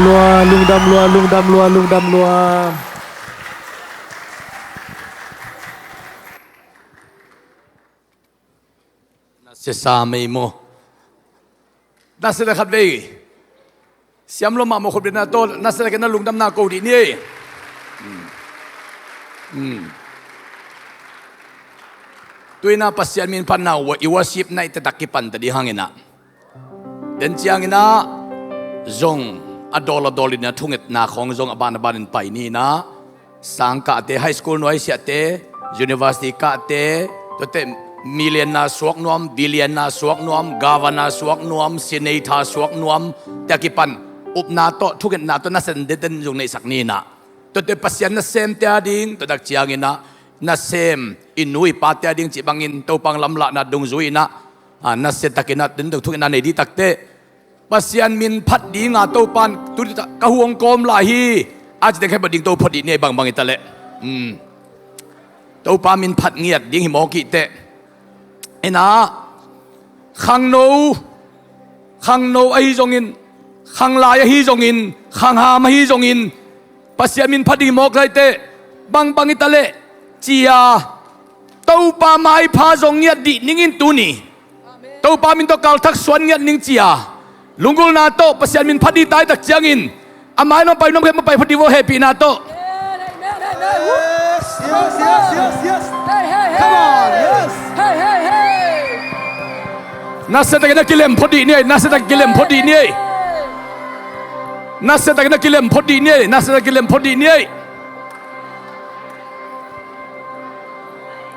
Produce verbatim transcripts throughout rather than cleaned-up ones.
Lua, lungdam lua, lungdam lua, lungdam lua. Na sia sa mei maw? Na sia khat vei. Siam lo mah maw, khut beng na tawh, na sia khat na lungdamna ko dih ni ei. Hmm. Hmm. Tuina Pasian min phatna, i worship night taktak kipan ta dih hangin ah. Den ciangin ah zong a dawl a dawl in ah thungetna khawng zong a ban a ban in pai ni in ah, sang kahte, high school nuaisiahte, university kahte, tuate millionaire suak nuam, billionaire suak nuam, governor suak nuam, senator suak nuam, tia kipan upna tawh, thungetna tawh, nasia denden zong neihsak ni in ah, tuate Pasian nasemte a ding, tua tak ciangin ah nasem i nu i pate a ding cih bangin Topa lamlahna dungzui in ah, a, nasia takin ah den dong thungetna nei dih takteh, Pasian min phat dinga Topa in tu ka huang kawm lai hi a ci teng khempeuh ding to phot dih ni ei, bangbang hi ta leh. Um. Topa min phat ngiat ding hi mawk hi teh. Ina, khangno, khangno ahi zongin, khanglai ahi zongin, khangham ahi zongin, Pasian min phat ding hi mawk lai teh, bangbang hi ta leh, ci-a Topa maipha zong ngiat dih ning in tuni. Topa min tawh kalthak suan ngiat ning ci-a, lunggulhna tawh Pasian min phat dih tai tak ciangin, a mai nuam pai nuam khempeuh pai phot dih vo hehpihna tawh. Yes, yes, yes, yes, yes. Come on, yes. Nasia takin ah kilem phot dih ni ei, nasia takin kilem phot dih ni ei. Nasia takin ah kilem phot dih ni ei, nasia takin kilem phot dih ni ei.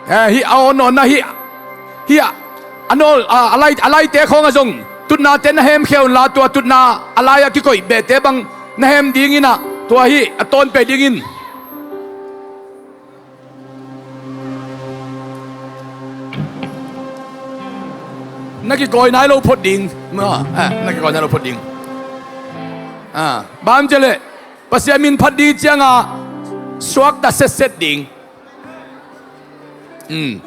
Eh, hih a aw nawnna hih, hih a, a nawl, a, a lai, a laite khawng ah zong tutnate na hemkhia unla, tua tutna a lai-ah kikoih behte bang na hem dingin ah, tua hih a tawnpih dingin. Na kikawi nai lo phot ding. Ma, eh, na kikawi nai lo phot ding. Ah, bang ci leh Pasian min phat ding ciangah suakta setset ding. Um.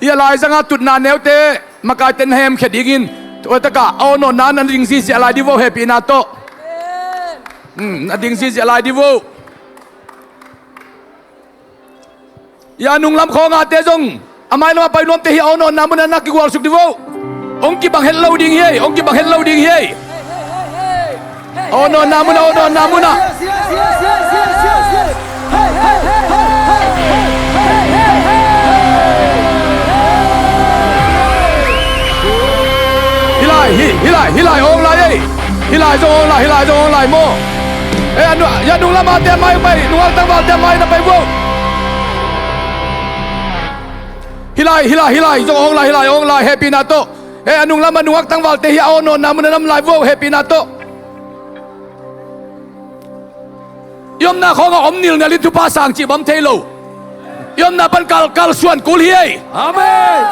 Hih a laizangah tutna neute makaite na hemkhia dingin, tua takah a aw nawnna na ding zizi a lai dih vo hehpihna tawh. Um, na ding zizi a lai dih vo. Hih a nunglam khawng ahte zong, a mailam a pai nuamte hih a aw nawnna munah na kigualsuk dih vo. Hong kibang het lo ding hi ei, hong kibang het lo ding hi ei. A aw nawnna munah, a aw nawnna munah. Hih lai, hih, hih lai, hih lai, a hong lai ei. Hih lai zong a hong lai, hih lai zong a hong lai maw. Eh, a nu-, a nunglam ahte a mai pai, nungak tangvalte a mai na pai vo. Hih lai, hih lai, hih lai zong a hong lai, hih lai a hong lai, hehpihna tawh. Eh, a nunglam a nungak tangvalte hih a aw nawnna munah na om lai vo, hehpihna tawh. I omna khawngah om nilnel in thupha sang cih bang thei lo. I omna pan kal, kalsuan kul hi ei. Amen.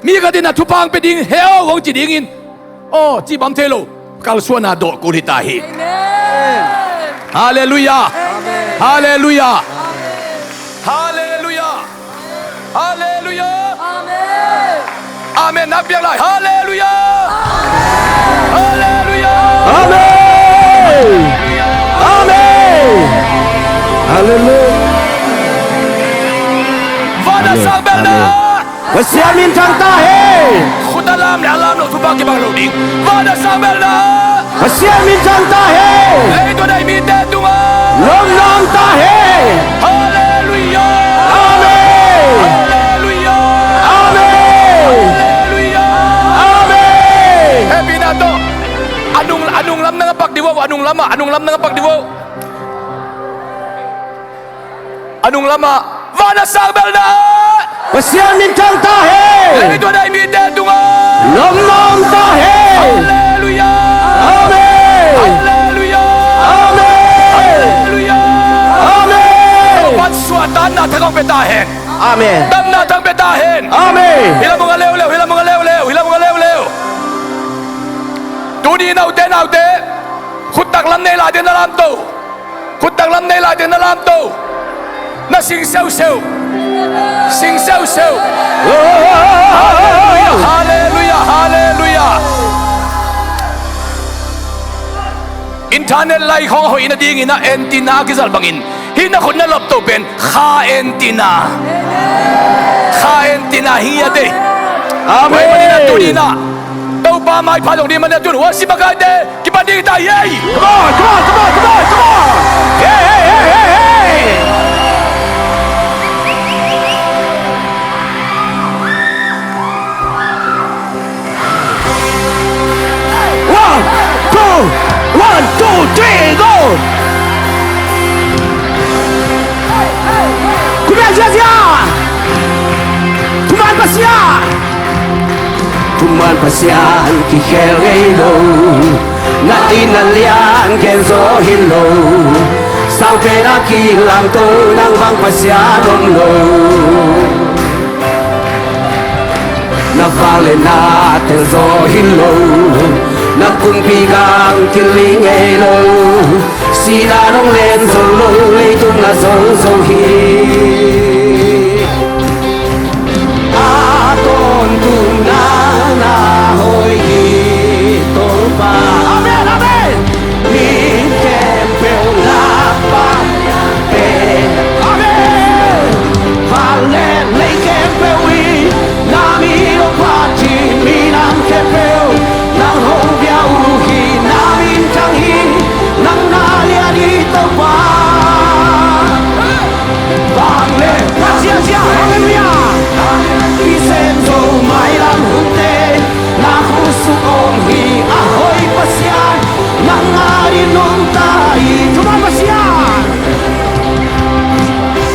Mi khat in ah thupha hong pia ding hi o hong ci dingin, aw cih bang thei lo. Kalsuan a dawh kul hi ta hi. Amen. Halleluiah. Amen. Halleluiah. Amen. Halleluiah. Halleluiah. Amen. Amen. Na piak lai. Halleluiah. Halleluiah. Amen. Amen. Halleluiah. Van a sang belna. Pasian min thang ta hen. Khut a lam le a lam lo thupha kibang lo ding. Van a sang belna. Pasian min thang ta hen. Leitung a dai mite tungah lomlom ta hen. Halleluiah. Amen. Halleluiah. Amen. Halleluiah. Amen. Hehpihna tawh. A nung, a nunglam nang a pak dih vo, a nunglam ah, a nunglam nang a pak dih vo. A nunglam ah, van a sang belna. Pasian min thang ta hen. Leitung a dai mite tungah lomlom ta hen. Halleluiah. Amen. Halleluiah. Amen. Halleluiah. Amen. Topa'n suahtakna thang hong pia ta hen. Amen. Damna thang pia ta hen. Amen. Hih lam hong a leuleu, hih lam hong a leuleu, hih lam hong a leuleu. Tuni naute, naute, khut taklam nei laite na lamto. Khut taklam nei laite na lamto. Na sing seuseu. Sing seuseu. Halleluiah, halleluiah, halleluiah. Internet lai khawng a hoih nadingin ah antenna a kizalh bangin, hih na khut na lopto pen kha antenna. Kha antenna hi a dei. Amen. Tua ahih manin ah tuni in ah Topa maipha zong ding manin ah tun worship makaite kipan ding hi ta hi ei. Come on, come on, come on, come on, come on. Hey, hey, hey, hey, hey. Thuman Pasian kikhel ngei lo, na inn na lian gen zaw hi lo. Sangpen a kilamto nang bang Pasian om lo. Na vangliatna tel zaw hi lo, na kumpi gam kiling ngei lo. Sihna nong len zo lo, leitung na zo zo hi. A tawntung nang na hoih hi Topa. Amen, amen. Mi khempeuh lakpa te. Amen. Van le lei khempeuh in na min hong phat hi, minam khempeuh nang hong bia uh hi, na min thang hi, nang na lian hi Topa. Vang le Pasian sia, halleluia. Kisem zo mailam hunte, na khutsung om hi a hoih Pasian, nang ading nungta hi. Thuman Pasian.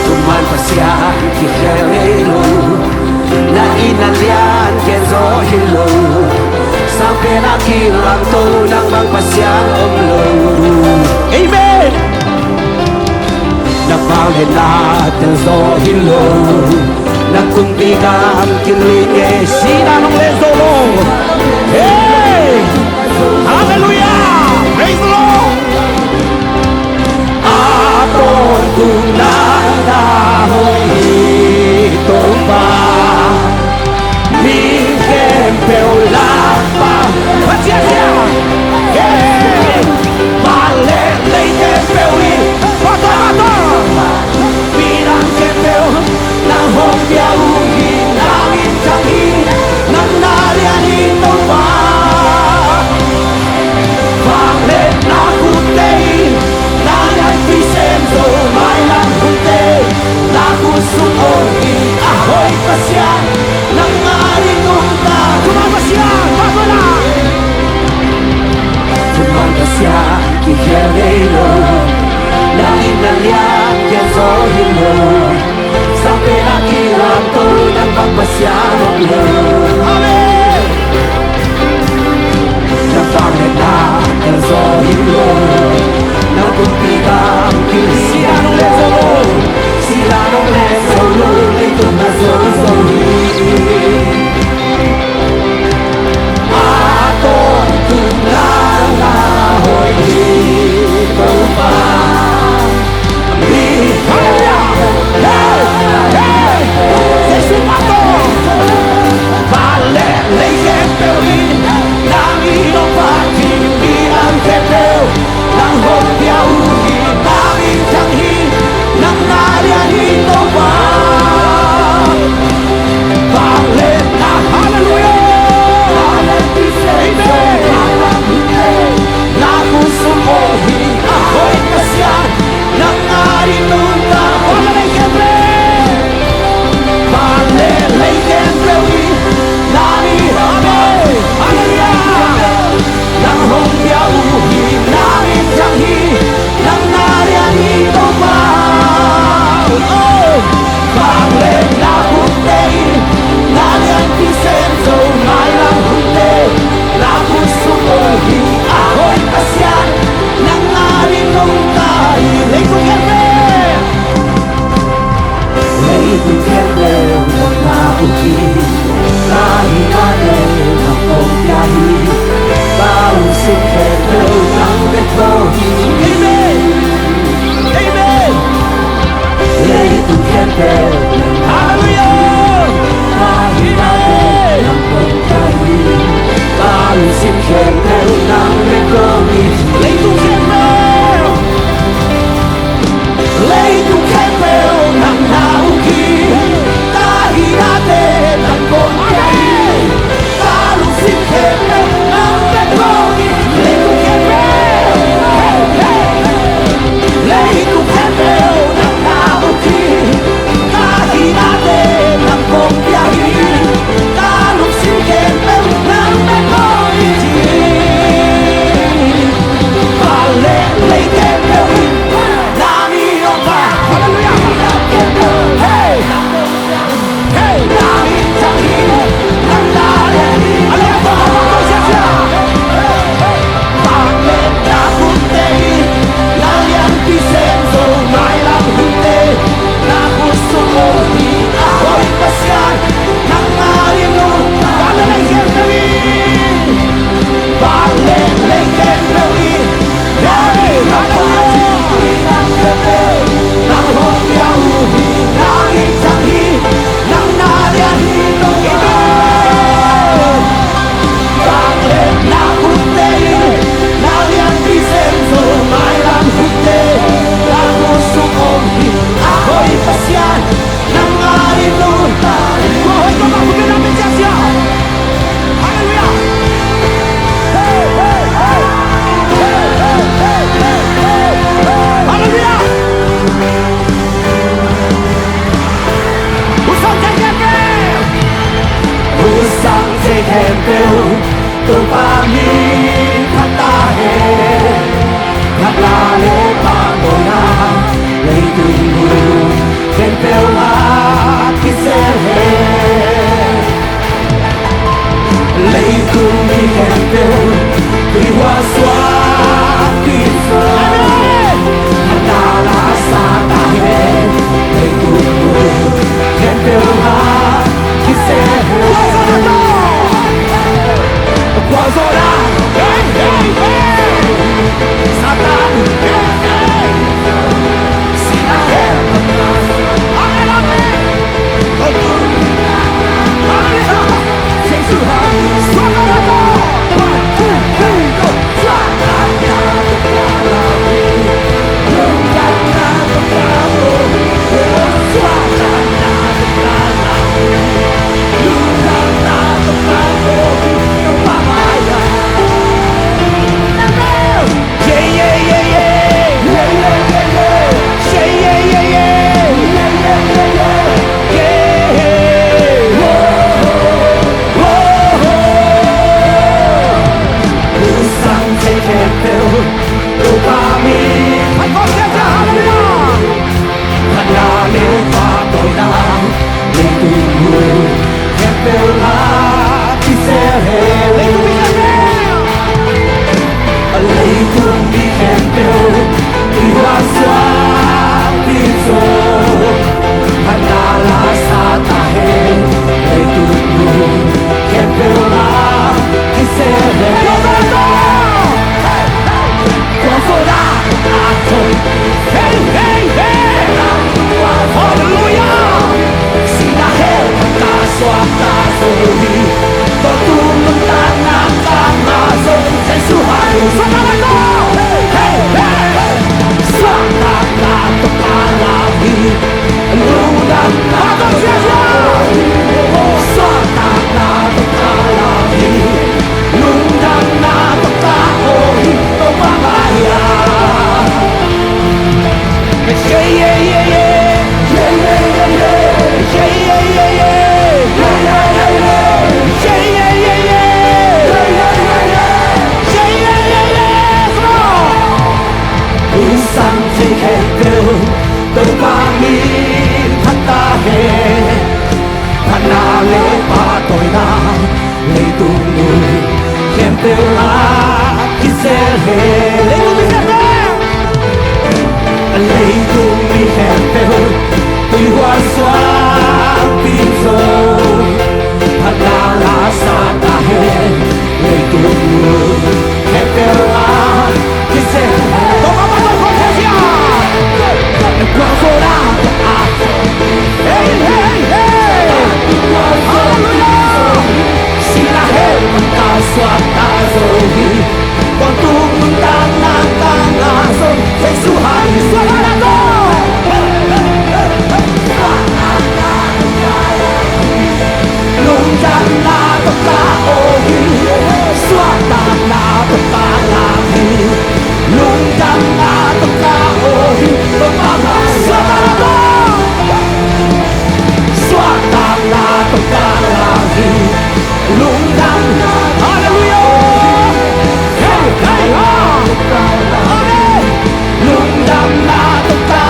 Thuman Pasian kikhel ngei lo, na inn na lian gen zaw hi lo. Sangpen a kilamto nang bang Pasian om lo. Amen. Na vangliatna tel zaw hi lo, na kumpi gam kiling ngei, sihna nong len zo lo. Hey! Halleluia! Praise the Lord! A tawntung nang na hoih hi Topa. Mi khempeuh lakpa Pasian sia. Hey! Van le lei khempeuh in. Pastor, pastor. Minam khempeuh nang hong bia uh hi, na min thang hi, nang na lian hi Topa. Vangliatna khutte in na lian kisem zo mailam hunte, na khutsung om hi a hoih Pasian, nang ading nungta. Thuman Pasian, pastor na. Thuman Pasian kikhel ngei lo, na inn na lian gen zaw hi lo. Sangpen a kilamto nang bang Pasian om lo. Amen. Na vangliatna tel zaw hi lo, na kumpi gam kiling ngei. Sihna nong len zo lo. Sihna nong len zo lo, leitung na zo zo hi. A tawntung nang na hoih hi Topa. Mi, halleluia. Hey, hey. Jesu mah tawh. Van le lei khempeuh in na min hong phat hi, minam khempeuh nang hong bia uh hi, Leitung mi khempeuh tui hual suak ding zaw. Amen. Mata la sa ta hen. Leitung khempeuh ah kisel hen. Gualzawhna tawh. Gualzawhna. Hey, hey, hey. Satan. Hey, hey. Sina hen. Amen, amen. Hallelujah. Sing to her. Gualzawhna tawh. One, two, three, go. Hallelujah. Hana le pa tawh na, leitung mun khempeuh ah kisel hen. Leitung mi khempeuh. Leitung mi khempeuh, i hual suak ding zaw. Hana la sa ta hen. Leitung mun khempeuh ah kisel hen. Gualzawhna tawh a thong. Hey, hey, hey. Hallelujah. Sina hell tangka suakta zo hi. Tawntung nuntakna tangka zo. Jesu hallelujah. Hey, hey. Suakta tangka hi. Lungdamna tangka hi. Suakta tangka hi. Lungdamna tangka hi. Topa mai-ah. Yeah, yeah, yeah, yeah. Yeah, yeah, yeah, yeah. Yeah, yeah, yeah, yeah. Yeah, yeah, yeah, yeah. Yeah, yeah, yeah, yeah. Yeah, yeah, yeah, yeah. Yeah, yeah, yeah, yeah. Come on. Hong sang thei khempeuh, Topa min phat ta hen. Phatna le pahtawina, leitung mun khempeuh ah kisel hen. Leitung mi khempeuh. Leitung mi khempeuh, tui hual suak ding zaw. Phatna la sa ta hen. Leitung mun khempeuh ah kisel hen. Topa min phat ta hen. Gualzawhna tawh a thong. Hey, hey, hey. Hallelujah. Sina hell tangka suakta zo hi. Tawntung nuntakna tangka zo. Jesu hallelujah. Suakta tangka. Lungdamna tangka hi. Suakta tangka hi. Lungdamna tangka hi. Topa mai-ah. Suakta tangka. Suakta tangka hi. Lungdamna. Hallelujah. Hey, hey, ha. Amen. Lungdamna tangka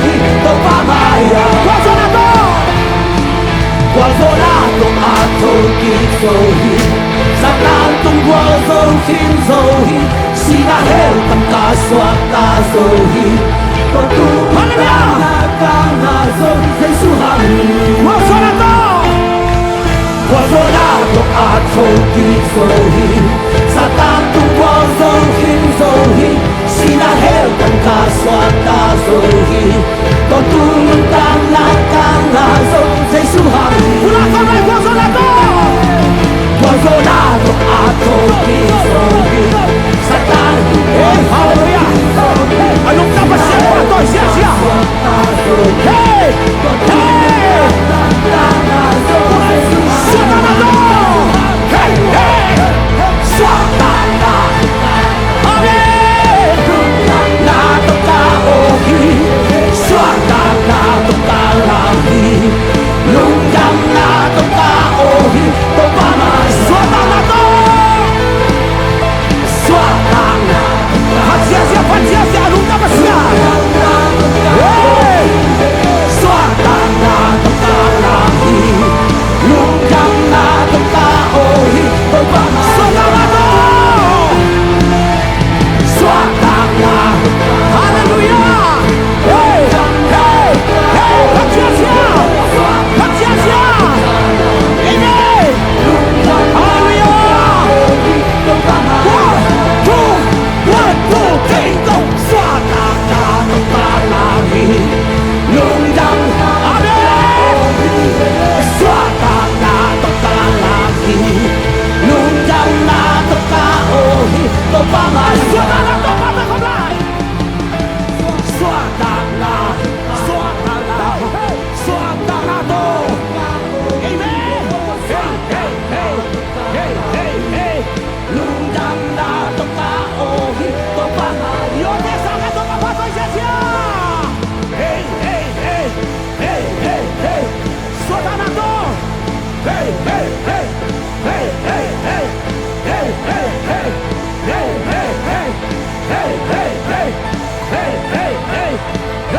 hi. Topa mai-ah. Gualzawhna tawh. Gualzawhna tawh a thong kik zo hi. Satan tung gualzo khin zo hi. Sina hell tangka suakta zo hi. Tawntung nuntakna tangka zo. Jesu hallelujah. Gualzawhna tawh. Gualzawhna tawh a thong kik zo hi. Satan tung gualzo khin zo hi. Sina hell tangka suakta zo hi. Tawntung nuntakna tangka zo. Jesu hallelujah. Pula kamai gualzawhna tawh. Gualzawhna tawh a thong kik zo hi. Satan. Hey, hallelujah. A lungdam Pasian pahtawi ziahziah. Hey! Hey! Suakta tangka. Hey! Hey! Suakta tangka. Amen!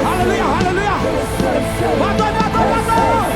Hallelujah, hallelujah. Patuh, patuh, patuh.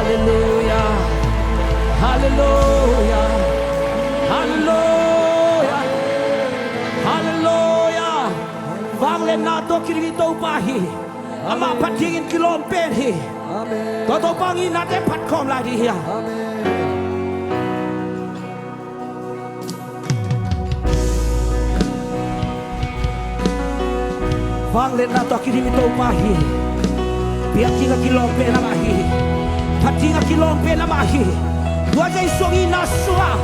Hallelujah. Hallelujah. Hallelujah. Hallelujah. Vangliatna tawh kiding i Topa hi. Amah phat dingin kilawm pen hi. Amen. Tua Topa hong itnate phat khawm lai ding hi a. Amen. Vangliatna tawh kidim i Topa hi. Biakinn ah kilawm pen amah hi. Phat ding ah kilawm pen amah hi. Tua Jesu hihna sungah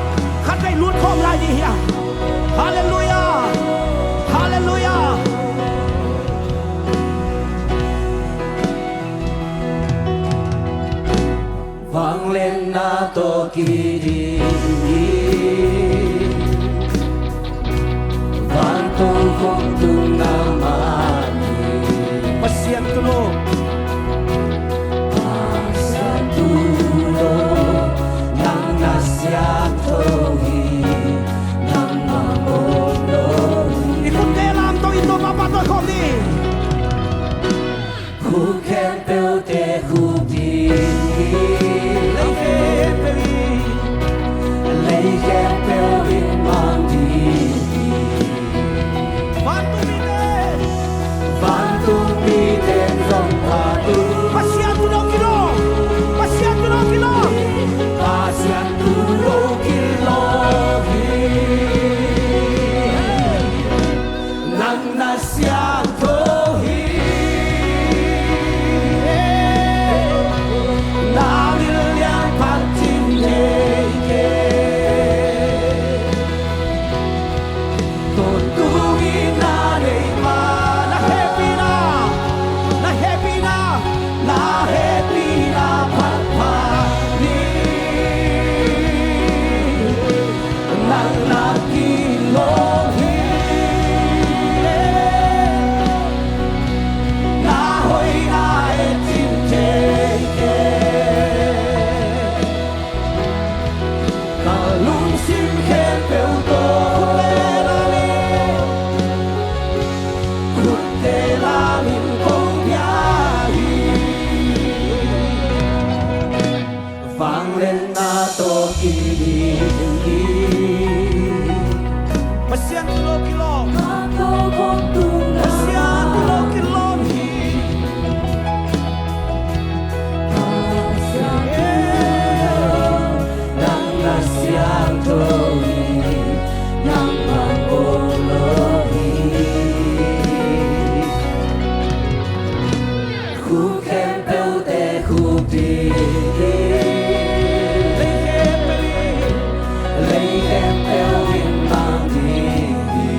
khatvei lut khawm lai ding hi a. Halleluiah. Halleluiah. Vangliatna tawh kidim hi. Vantung khawm tung na mah hi. Pasian Tulo. Pasian Tulo, nang na siangtho hi. Nangmah om lo hi. I khutte lamto in Topa pahtawi khawm ni. Khuk khempeuhte khuk ding hi. Lei khempeuh in, lei khempeuh in mang ding hi. Vantung mite, vantung mite zong phat uh. Pasian Tulo kilawm, Pasian Tulo kilawm, Pasian Tulo kilawm hi. Nang na siangtho hi. Na min lian phat cing thei kei. Tawntung in na nei pa, na hehpihna, na hehpihna, na hehpihna phat pha ni. Nang na kilawm hi. Na hoihna e cing thei kei. Ka lungsim khempeuh tawh khutte lamin kong bia hi. Vangliatna tawh kidim hi. Pasian Tulo kilawm. Pasian Tulo kilawm hi. Nang na siangtho hi. Nangmah om lo hi. Khuk khempeuhte khuk ding hi. Lei khempeuh in, lei khempeuh in mang ding hi.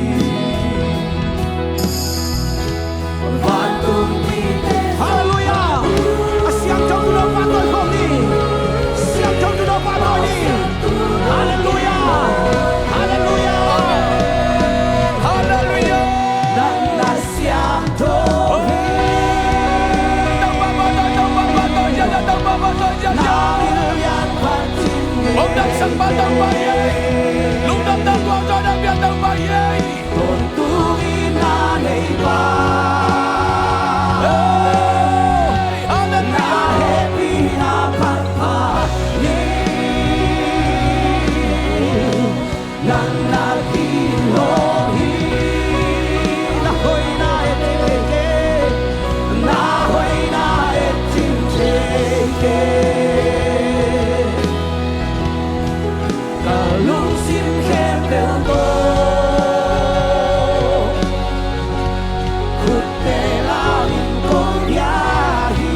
Vantung mite. Halleluiah. A siangtho Tulo pahtawi khawm ni. Siangtho Tulo pahtawi ni. Halleluiah. Halleluiah. Halleluiah. Nang na siangtho hi. Nang lian phat cing thei kei. Tawntung in na nei pa. Na hehpihna phat pha ni. Nang na kilawm hi. Na hoihna e cing thei kei. Na hoihna e cing thei kei. Ka lungsim khempeuh tawh khutte lamin kong bia hi.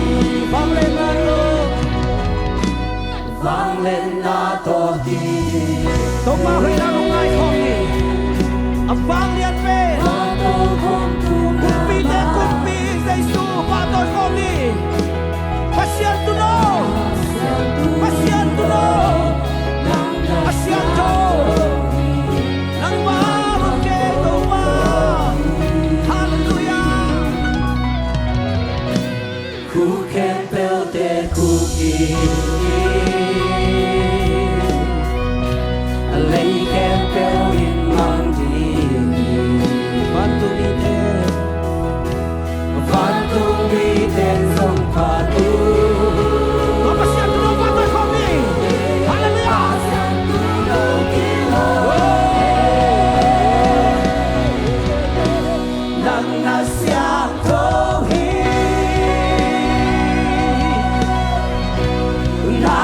Vangliatna tawh, vangliatna tawh kidim hi. Topa hoihna lungngai khawm ni. A vanglian pen kumpite kumpi Jesu pahtawi khawm ni. Pasian Tulo, Pasian Tulo, a siangtho, nangmah om kei Topa. Halleluiah. Khuk khempeuhte khuk ding hi. Lei khempeuh in mang ding hi. Vantung mite, vantung mite zong phat uh. Tua Pasian Tulo pahtawi khawm ni. Halleluiah. Nang na siangtho hi. Na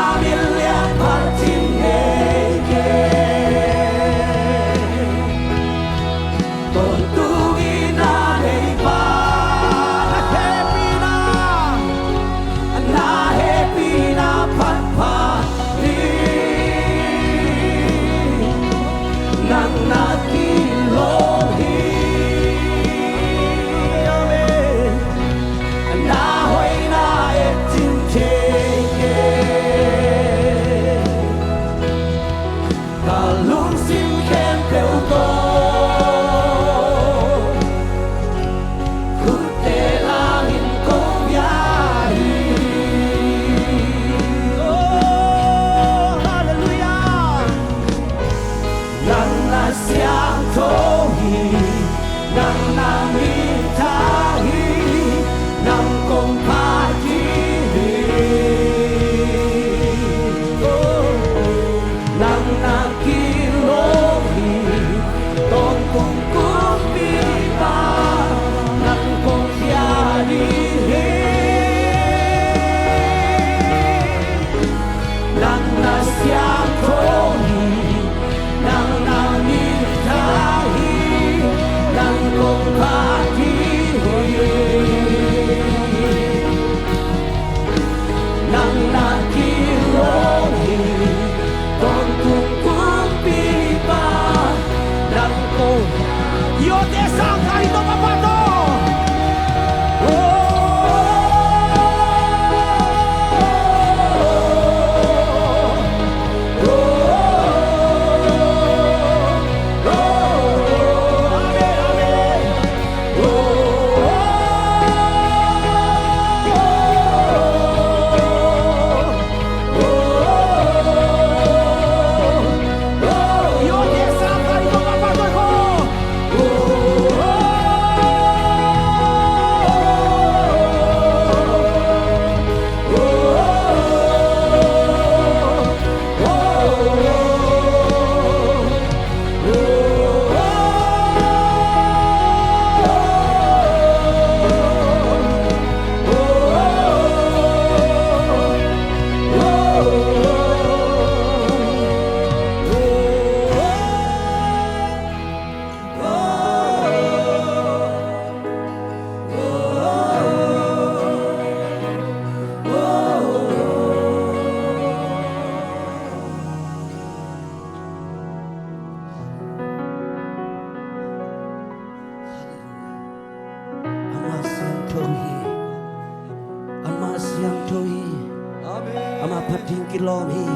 Phat ding kilawm hi.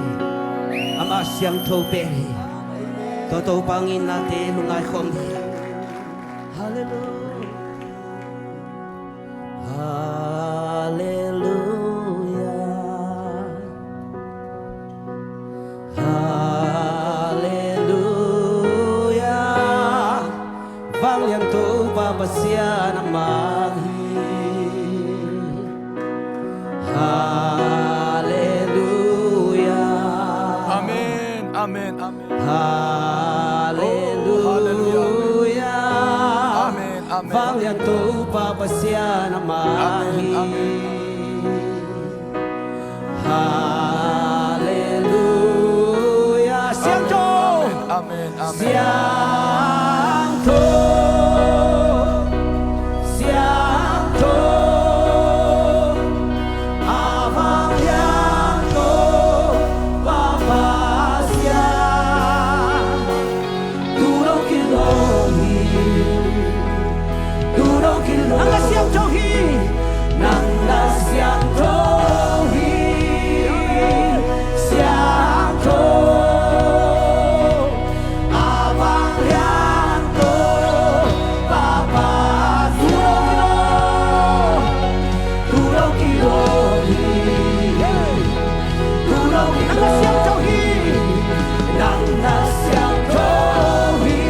Amah siangtho pen hi. Tua Topa nginnate lungngai khawm ni. Halleluiah. Halleluiah. Halleluiah. Vanglian Topa Pasian amah hi. Halleluiah. Amen, amen, amen. Halleluiah. Amen, amen. Vanglian Topa Pasian amah hi. Amen, amen. Halleluiah. Siangtho. Amen, amen, amen. Siangtho. Siangtho. A vanglian Topa Pasian. Tu dong kilawm hi. Tu dong kilawm. Nang na siangtho hi. Nang na siangtho hi. Siangtho. A vanglian Topa Pasian. Tu dong kilawm hi. Tu dong kilawm hi. Nang na siangtho hi.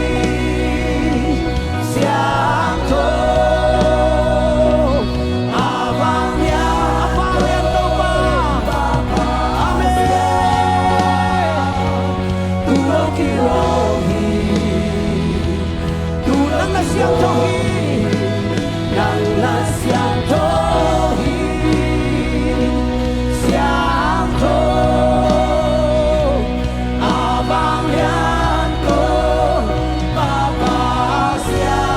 Siangtho. A vanglian, a vanglian Topa. Amen. Tu dong kilawm hi. Tu nang na siangtho hi. Nang na siangtho hi. Siangtho. A vanglian Topa Pasian.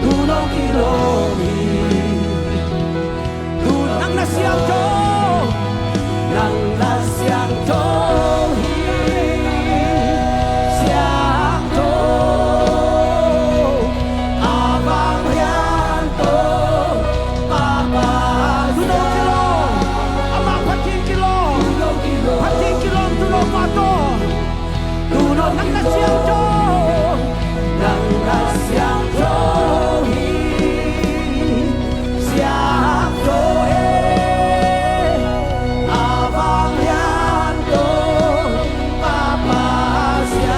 Tu dong kilawm hi. Tu nang na siangtho. Nang na siangtho hi. Siangtho. A vanglian Topa Pasian. Tu dong kilawm. Amah phat ding kilawm. Tu dong kilawm. Phat ding kilawm, tu dong pa tawh. Tu dong nang na siangtho. Nang na siangtho hi. Siangtho hi. A vanglian Topa Pasian.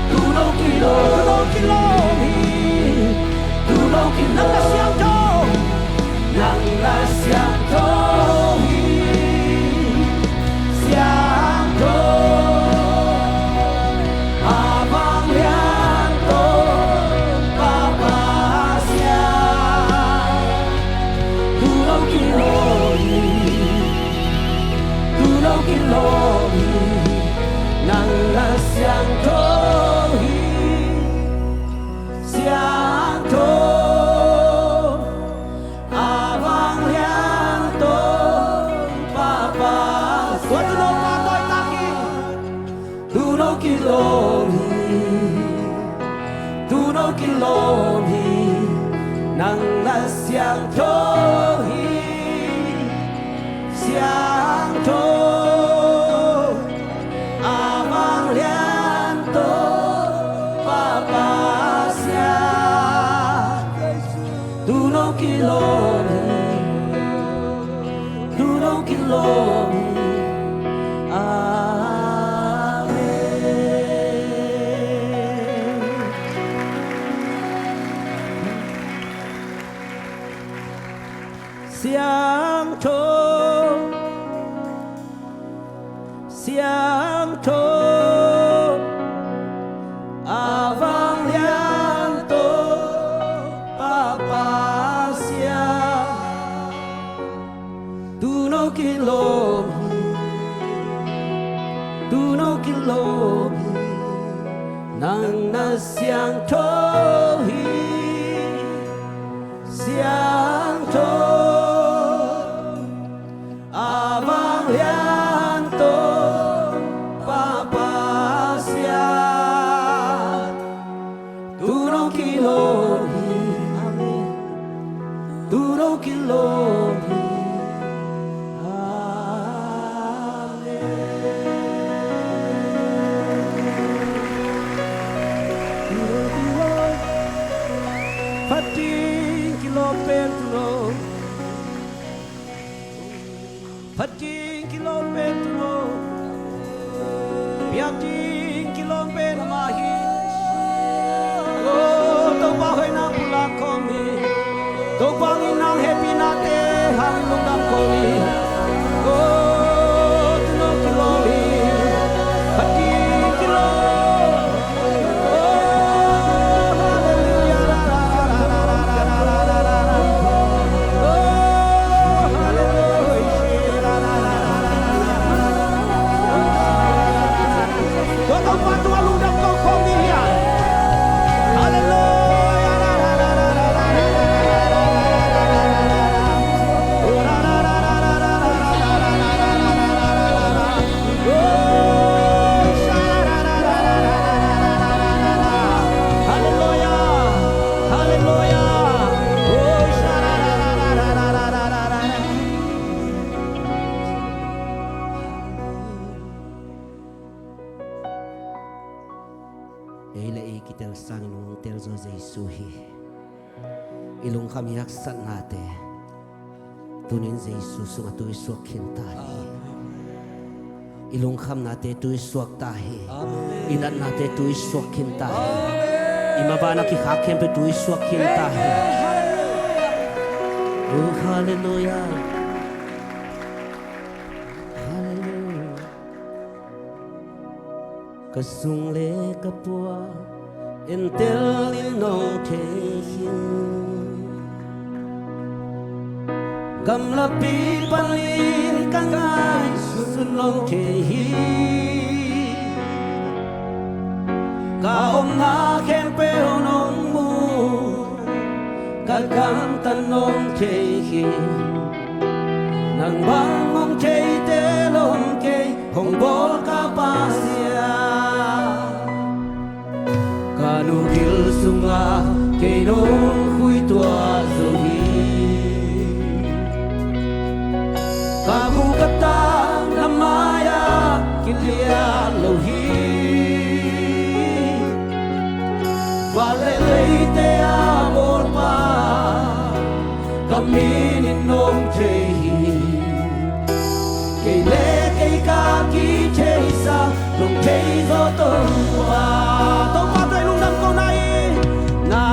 Tu dong kilawm. Tu dong kilawm hi. Tu dong kilawm. Nang na siangtho. Nang na siangtho hi. Siangtho. A vanglian Topa Pasian. Tu dong kilawm hi. Tu dong kilawm hi. Nang na siangtho hi. Siangtho. A vanglian Topa Pasian. Tua tu dong pa tawh i tak hi. Tu dong kilawm hi. Tu dong kilawm hi. Nang na siangtho hi. Siangtho. A vanglian Topa Pasian. Tu dong kilawm hi. Tu dong kilawm hi. Amen. Siangtho. Siangtho. A vanglian Topa Pasian. Tu dong kilawm hi. Tu dong kilawm hi. Nang na siangtho hi. Siangtho. A vanglian Topa Pasian. Tu dong kilawm hi. Amen. Tu dong kilawm hi. Phat ding kilawm pen Tuuno, biak ding kilawm pen Amah hi. Oh, Topa hoihna pulak khawm hi. Topa in nang hehpihnate hang lungdam khawm hi. Oh, Tuuno kilawm hi. Phat ding kilawm. Ei le ei kitel sangin hong telzaw Jesu hi. I lungkham i haksatnate tunin Jesu sungah tui suak khin ta hi. I lungkhamnate tui suak ta hi. I natnate tui suak khin ta hi. I maban a kikhak khempeuh tui suak khin ta hi. Oh, halleluiah. Halleluiah. Ka sung le ka pua entel in nong thei khin. Gamlapi panin ka ngaihsun nong thei hi. Ka omna khempeuh nong mu, ka gamtat nong thei hi. Nang bang hong theite lawm kei, hong bawl ka Pasian. Ka nu gil sungah kei nong khuituah zo hi. Ka bu ka tang na mai-ah kilian lo hi. Van le leite a bawlpa ka min in nong thei hi. Kei le kei ka kitheisa nong thei zaw Topa. Topa tawh i lungdam kohna hi. Na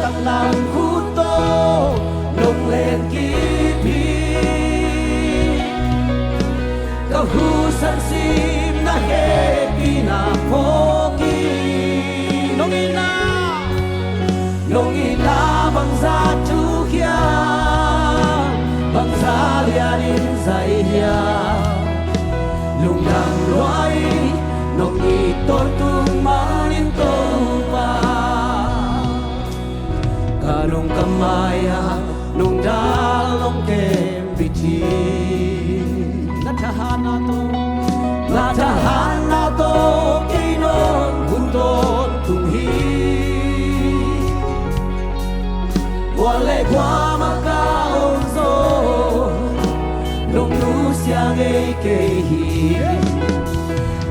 taklam khut tawh nong len kip hi. Ka husan sim na hehpihna phawk hi. Nong itna, nong itna bangzah thuk hiam, bangzah lianin zai hiam. Lungdam lua ing, nong it tawntung manin Topa. Ka nung ka mai-ah nong dal nong kem bit hi. Na thahatna tawh, na thahatna tawh kei nong hun tawntung hi. Kua le kua mah ka om zaw nong nusia ngei kei hi.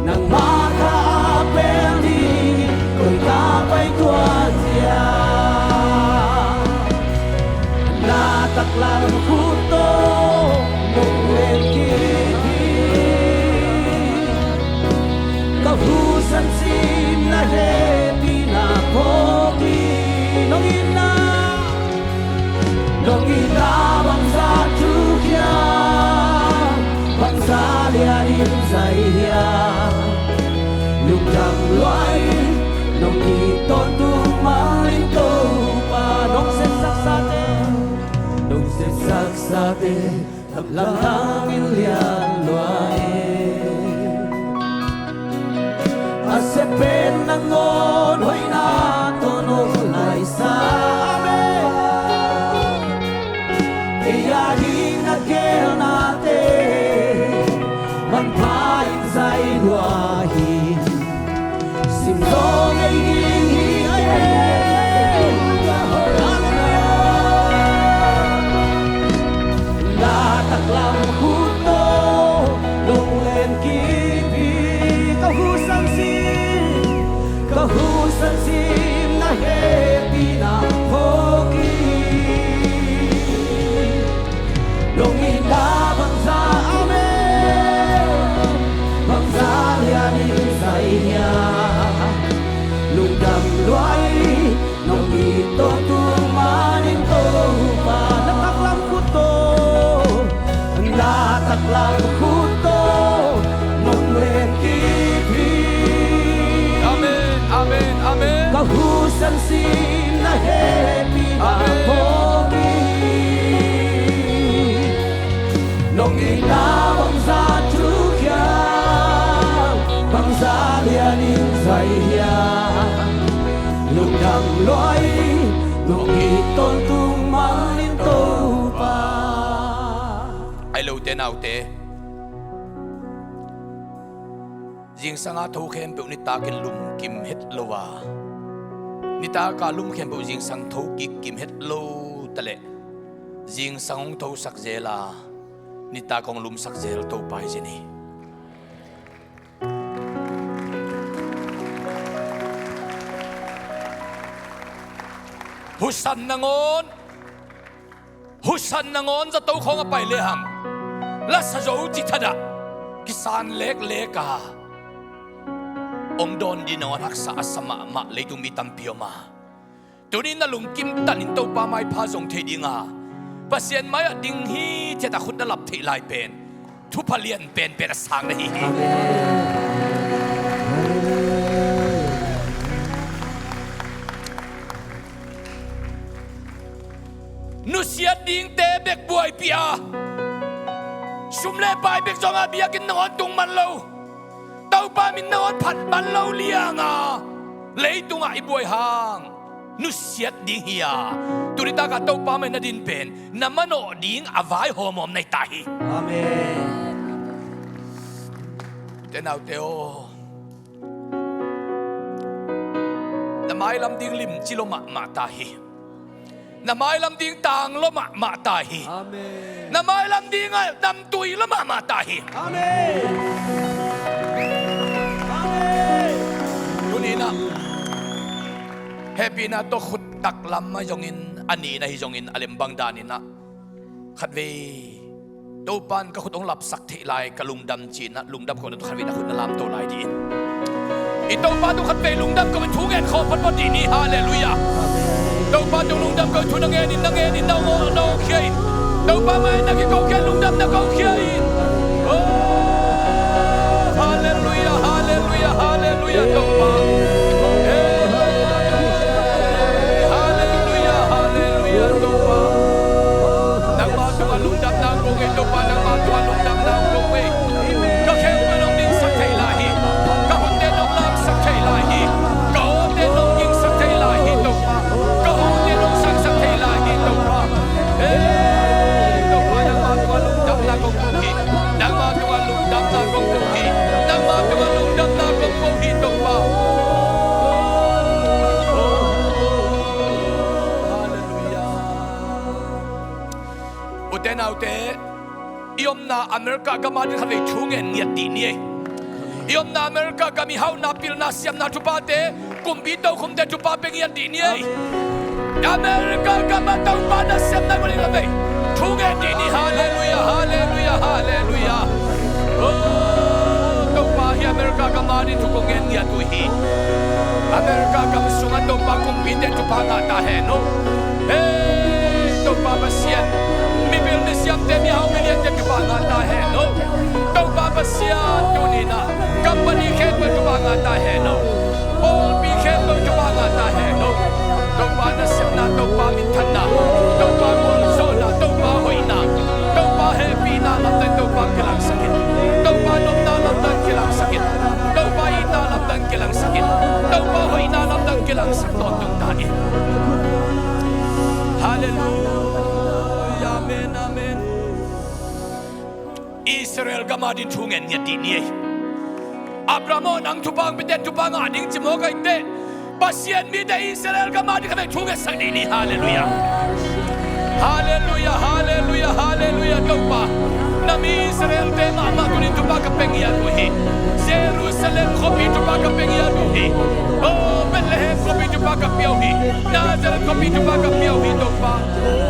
Nangmah ka a pel ding koi ka pai tuan hiam. Na taklam khut tawh nong len kip hi. Ka husan sim na hehpihna phawk hi. Nong itna, nong itna bangzah thuk hiam, bangzah lianin zai hiam. Lungdam lua ing, nong it tawntung manin Topa. Nong sepsaksate, nong sepsaksate lamdang in lian lua ing. A sep pen nangawn hoihna tawh nong laisa. Amen. Kei a ding na geelnate manpha in zai lua hi. Sim zaw ngei ding hi. Na taklam khut tawh nong len kip hi. Ka husan sim, ka husan sim na hehpihna phawk hi. Nong itna bangzah a Taklam khut tawh nong len kip hi. Amen, amen, amen. Ka husan sin na hehpihna, amen, phawk hi. Nong itna bangzah thukhial, bangzah lianin zai hiam. Lungdam lua in, nong it tawntung man in Topa. Ai lote naute, zingsang a tho khempeuh nitakin lum kim het lo a, nitak a lum khempeuh zingsang tho kik kim het lo taleh, zingsang hong thosak zel a, nitak hong lumsak zel Topa hi zen hi. Husan nangawn, husan nangawn zato khawng a pai lehang, lasa zo cithadah kisan leklek a, hong dawn ding nangawn haksa a sa mahmah leitung mi tampi om a. Tuni na lungkim tanin Topa maipha zong thei ding a, Pasian mai-ah ding hi ci-a khut na lap theih lai pen thupha lian penpen a sang na hi hi. Nusiat dingte bek buaipih a, sum le pai bek zong a biakinn nangawn tung man lo, Topa min nangawn phat man lo liang a, leitungah i buai hang nusiat ding hi a, tuni takah Topa mai na din pen na manawh ding a vaihawm om na hi ta hi. Amen. Te naute aw, na mailam ding limci lo mahmah ta hi. Na mailam ding tang lo mahmah ta hi. Amen. Na mailam ding a damtui lo mahmah ta hi. Amen. Amen. Tuni-in ah hehpihna tawh khut taklam ahi zongin, a nih in ahi zongin, a lem bang danin ah khatvei Topa in ka khut hong lapsak theih lai, ka lungdam ci-in ah lungdam khawhna tawh khatvei na khut na lamto lai dih in. I Topa tawh khatvei lungdam ko in thu ngen khawm photphot dih ni. Halleluiah. Topa tawh lungdam ko in thu na ngen in, na ngen in, na hong, na hong khia in. Topa mai na kiko khia in, lungdam na ko khia in. Oh, halleluiah, halleluiah, halleluiah, Topa. Hey, halleluiah, halleluiah, Topa. Nangmah tungah lungdamna kong ngei, Topa, nangmah tungah lungdamna kong ngei. Ka khempeuh nong dingsak thei lai hi. Ka hunte nong lamsak thei lai hi. Ka awte nong gingsak thei lai hi, Topa. Ka hawte nong sangsak thei lai hi, Topa. Hey, Topa, nangmah tungah lungdamna kong ko hi. Nangmah tungah lungdamna kong ko hi. Nangmah tungah lungdamna kong ko hi, Topa. Halleluiah. Ute naute, i omna America gam ading khatvei thu ngen ngiat dih ni ei. I omna America gam i hauhna pilna siamna thuphate, kumpi tokhomte thupha pia ngiat dih ni ei. America gam a Topa nasepna i muh ding khatvei thu ngen dih ni. Halleluiah, halleluiah, halleluiah. Oh, Topa, hih America gam ading thu kong ngen ngiat uh hi. America gam sungah Topa kumpite thupha ngah ta hen aw. Hey, Topa Pasian, mipil misiamte, mihau miliante thupha ngah ta hen aw. Topa Pasian, tuni-in ah company khempeuh thupha ngah ta hen aw. Pawlpi khempeuh thupha ngah ta hen aw. Topa nasepna, Topa minthanna, Topa gualzawhna, Topa hoihna, Topa hehpihna lamdang Topa kilangsak in. Topa nopna lamdang kilangsak in. Topa itna lamdang kilangsak in. Topa hoihna lamdang kilangsak tawntung ta in. Halleluiah. Amen, amen. Israel gam ading thu ngen ngiat dih ni ei. Abraham aw, nang thupha hong pia ten thupha ngah ding ci mawk ahih teh, Pasian mite Israel gam ading khatvei thu ngetsak dih ni. Halleluiah. Halleluiah, halleluiah, halleluiah, Topa. Na mi Israelte mahmah tuni-in thupha ka pia ngiat uh hi. Jerusalem khuapi thupha ka pia ngiat uh hi. Oh, Bethlehem khuapi thupha ka pia uh hi. Nazareth khuapi thupha ka pia uh hi, Topa.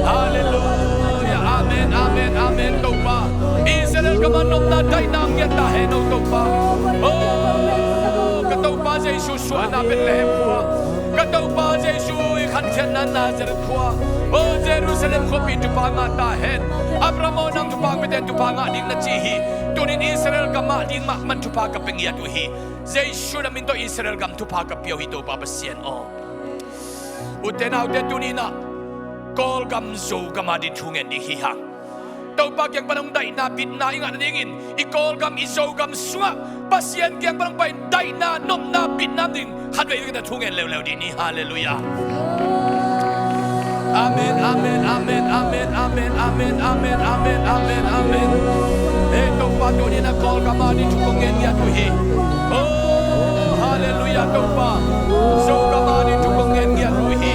Halleluiah. Amen, amen, amen, Topa. Israel gam a nopna daihna ngiat ta hen aw, Topa. Oh, ka Topa Jesu suahna Bethlehem khua, ka Topa Jesu i khankhiatna Nazareth khua, oh, Jerusalem khuapi thupha ngah ta hen. Abraham aw, nang Vangpite thupha ngah ding na ci hi. Tunin Israel gam ah ding mahmah thupha ka pia ngiat uh hi. Jesu na min tawh Israel gam thupha ka pia uh hi, Topa Pasian aw. Ute naute, tuninah Kawlgam Zogam a ding thu ngen ding hi hang. Topa kiang pan hong daihna bitna i ngah nadingin i Kawlgam i Zogam sungah Pasian kiang pan hong pai daihna, nopna, bitna ding khatvei ding thu ngen leuleu ding ni. Halleluiah. Amen, amen, amen, amen, amen, amen, amen, amen, amen, amen. Hei Topa, tuninah Kawlgam a ding thu kong ngen ngiat uh hi. Oh, halleluiah Topa. Zogam a ding thu kong ngen ngiat uh hi.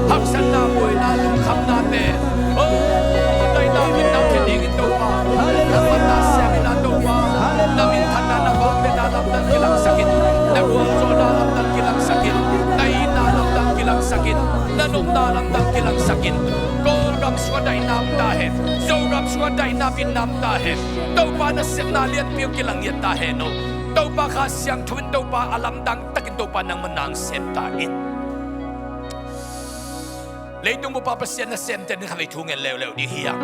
Haksatna, buaina, lungkhamnate, oh, daihna, bitna pia dingin Topa. Halleluiah. Na manna siam in ah Topa. Halleluiah. Na minthanna, na vangliatna lamdang kilangsak in. Na gualzawhna lamdang kilangsak in. Na itna lamdang kilangsak in. Na nopna lamdang kilangsak in. Kawlgam sungah daihna om ta hen. Zogam sungah daihna, bitna om ta hen. Topa nasepna lianpi hong kilang ngiat ta hen aw. Topa Kha Siangtho in Topa a lamdang takin Topa nangmah nang sem ta in. Leitung bup a Pasian nasemte ding khatvei thu ngen leuleu ding hi hang.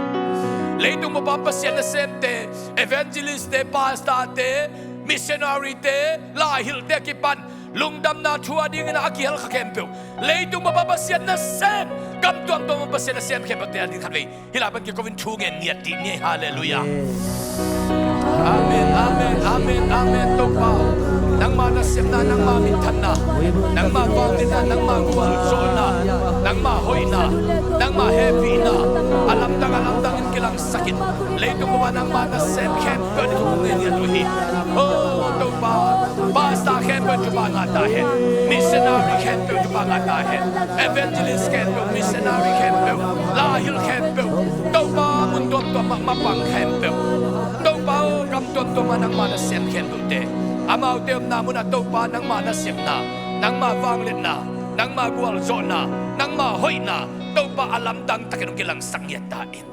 Leitung bup a Pasian nasemte, evangelistte, pastorte, missionaryte, laihilhte a kipan lungdamna thu a dingin a kihel kha khempeuh, leitung bup a Pasian nasem, gam tuamtuam a Pasian nasem khempeuhte a ding khatvei hih lai pan kiko in thu ngen ngiat dih ni. Halleluiah. Amen, amen, amen, amen. Topa, nangma nasepna, nangma minthanna, nangma vangliatna, nangma gualzawhna, nangma hoihna, nangma hehpihna a lamdang, a lamdang in kilangsak in. Leitung bup a nangma nasem khempeuh ding thu ngen ngiat uh hi. Oh Topa, pastor khempeuh thupha ngah ta hen. Missionary khempeuh thupha ngah ta hen. Evangelist khempeuh, missionary khempeuh, laihilh khempeuh, Topa mun tuamtuam ah mapang khempeuh, Topa aw, gam tuamtuam ah nangma nasem khempeuhte, amaute omna munah Topa nangma nasepna, nangma vangliatna, nangma gualzawhna, nangma hoihna, Topa a lamdang takin hong kilangsak ngiat ta in.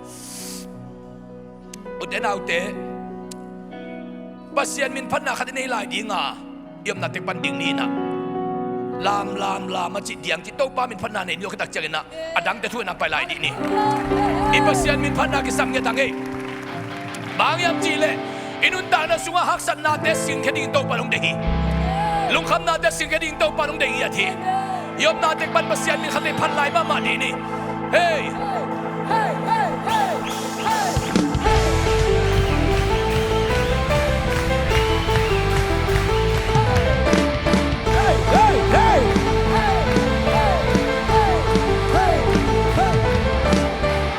Ute naute, Pasian min phatna khat i nei lai ding a, i omna tek pan ding ni in ah, lam, lam, lam a cih diang cih Topa min phatna nei ni aw, khit tak ciangin ah a dangte thu in ah pai lai dih ni. I Pasian min phatna kisam ngiat a ngei. Bang hiam cih leh i nuntakna sungah haksatnate singkhia ding Topa hong deih hi. Lungkhamnate singkhia ding Topa hong deih ngiat hi. I omna tek pan Pasian min khat vei phat lai mahmah dih ni. Hei!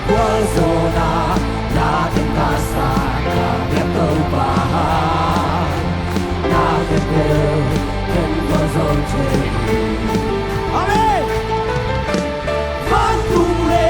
Gualzawhna na tungah sa ka biak Topa, na khempeuh ken gualzawh thei hi. Amen. Vantung le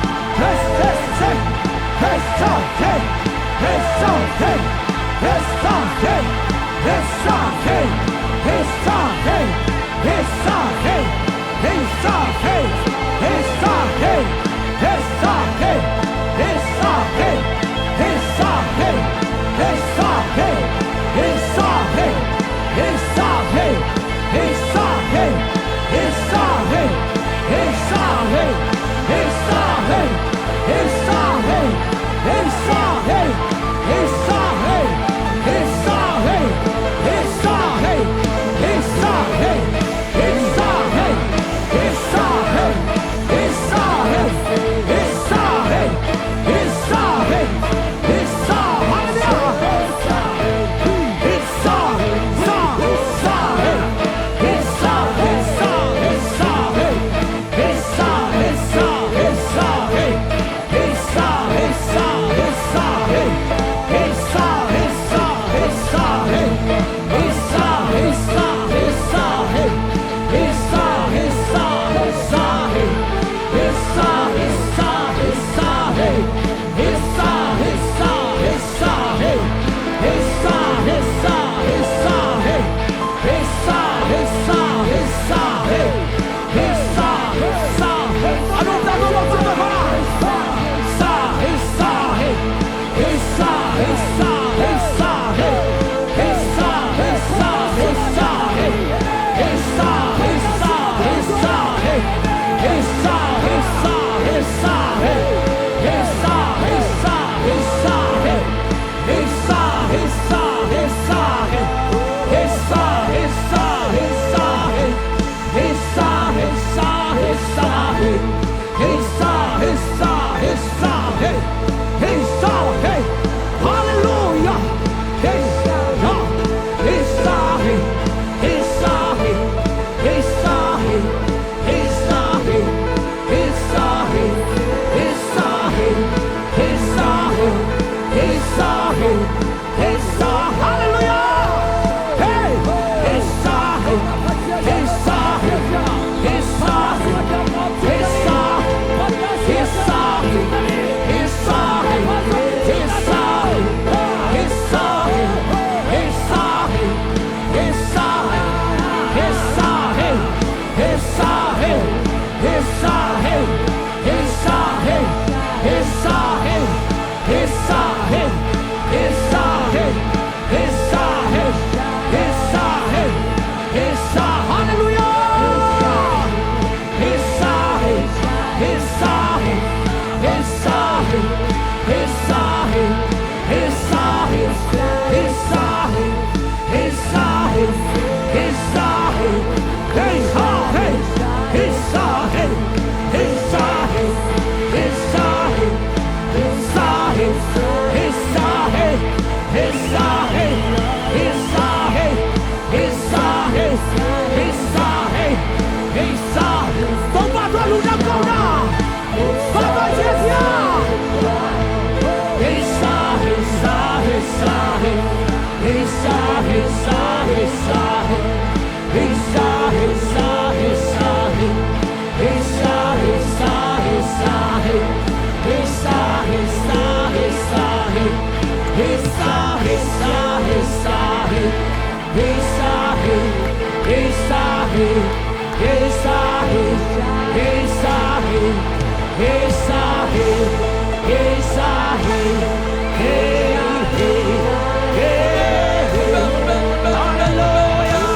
Hallelujah!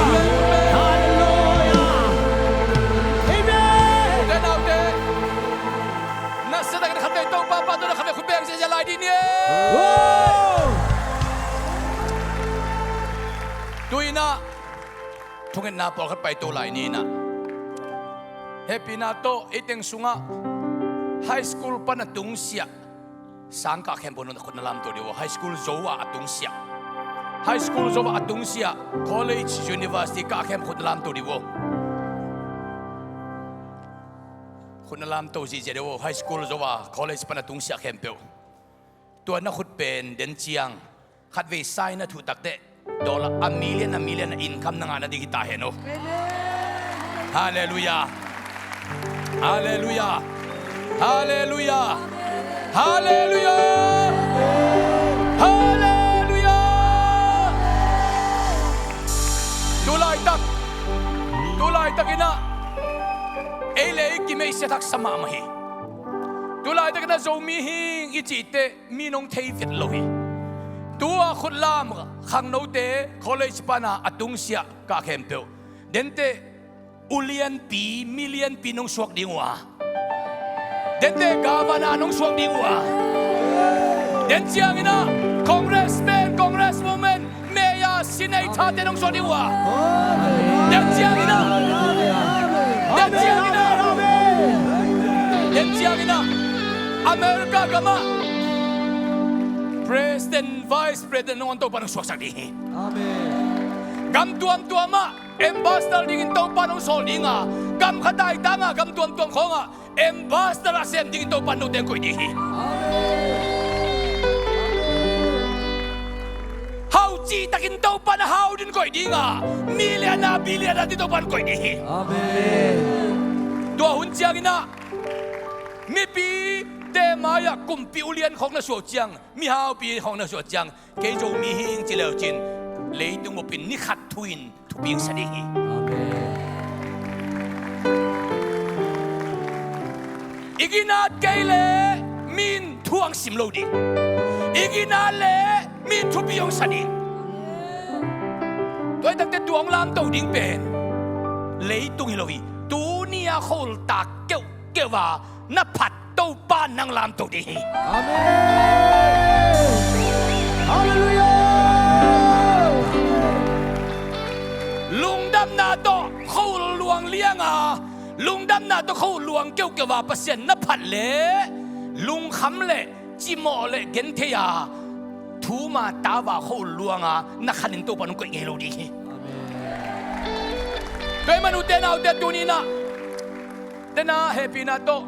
Hallelujah! Amen! Ute naute, nasia takin khatvei Topa pahtawi na khatvei khut beng ziahziah lai dih ni. Wow! Tu-in ah thungetna pawlkhat paito lai ni in ah, hehpihna tawh ei teng sungah high school pan a tungsiah sang kah khempeuh nong khut na lamto dih uh aw. High school zo ah a tungsiah, high school zo ah a tungsiah, college, university kah khempeuh khut na lamto dih uh aw. Khut na lamto ziahziah dih uh aw, high school zo ah college pan a tungsiah khempeuh. Tua na khut pen den ciang khatvei sai na thuh takteh dollar a million a million a income na ngah nading hi ta hen aw. Hallelujah. Hallelujah. Hallelujah. Hallelujah. Hallelujah. Tulaitak, tulaitak in ah ei le ei kimeihsia haksa mahmah hi. Tulaitak in ah Zomi hing i cih teh mi nong thei vet lo hi. Tua khut lam khangnote college pan a a tungsiah kah khempeuh, denteh ulianpi, milianpi nong suak ding uh a, denteh governor nong suak ding uh a, den ciangin ah congressman, congresswoman, mayor, senator te nong suak ding uh a, den ciangin ah, den ciangin ah, den ciangin ah America gam ah president, vice president nong on Topa nong suaksak ding hi. Amen. Gam tuamtuam ah ambassador dingin Topa nong sawl ding a, gam khat a i tang a gam tuamtuam khawng ah ambassador a sem dingin Topa in note koih ding hi. Amen. Hau cihtakin Topa in hau dingin koih ding a, millionaire, billionaire dingin Topa in koih ding hi. Amen. Tua hun ciangin ah mipite mai-ah kumpi ulian khawng na suah uh ciang, mihaupi khawng na suah uh ciang, kei Zomi hing ci le uh cin, leitung bup in ni khat thu in thupi hong sa ding hi. Amen. I ginat kei leh mi in thu hong sim lo ding. I ginat leh mi in thupi hong sa ding. Tua hi takteh tua hong lamto ding pen leitung hi lo hi. Tuni a khua-ul tak keuhkeuh a na phat Topa in nang lamto ding hi. Amen. Hallelujah. Lungdamna tawh khua-ul luang liang a, lungdamna tawh khua-ul luang keuhkeuh a Pasian na phat leh lungkham leh cimawh leh genthei a, thuma tau a khua-ul luang a na khan in Topa in hong koih ngei lo ding hi. Amen. Tua ahih manin ute naute, tuni in ah den a hehpihna tawh,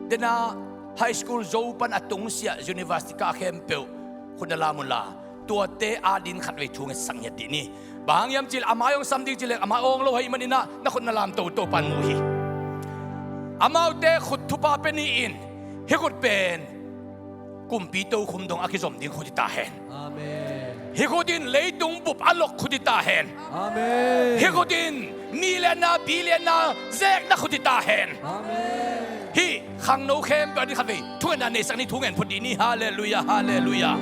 den a high school zo pan a tungsiah university kah khempeuh khut na lam unla, tuate adingin khatvei thu ngetsak ngiat dih ni. Bang hang hiam cih leh amau hong sam ding cih leh amau hong lo ahih manin ah na khut na lamto Topa in mu hi. Amaute khut thupha pia ni in, hih khut pen kumpi tokhom dong a kizom ding khut hi ta hen. Amen. Hih khut in leitung bup a lok khut hi ta hen. Amen. Hih khut in millionaire, billionaire zekna khut hi ta hen. Amen. Hih khangno khempeuh adingin khatvei thungetna neisak ni, thungen phot dih ni. Hallelujah, hallelujah.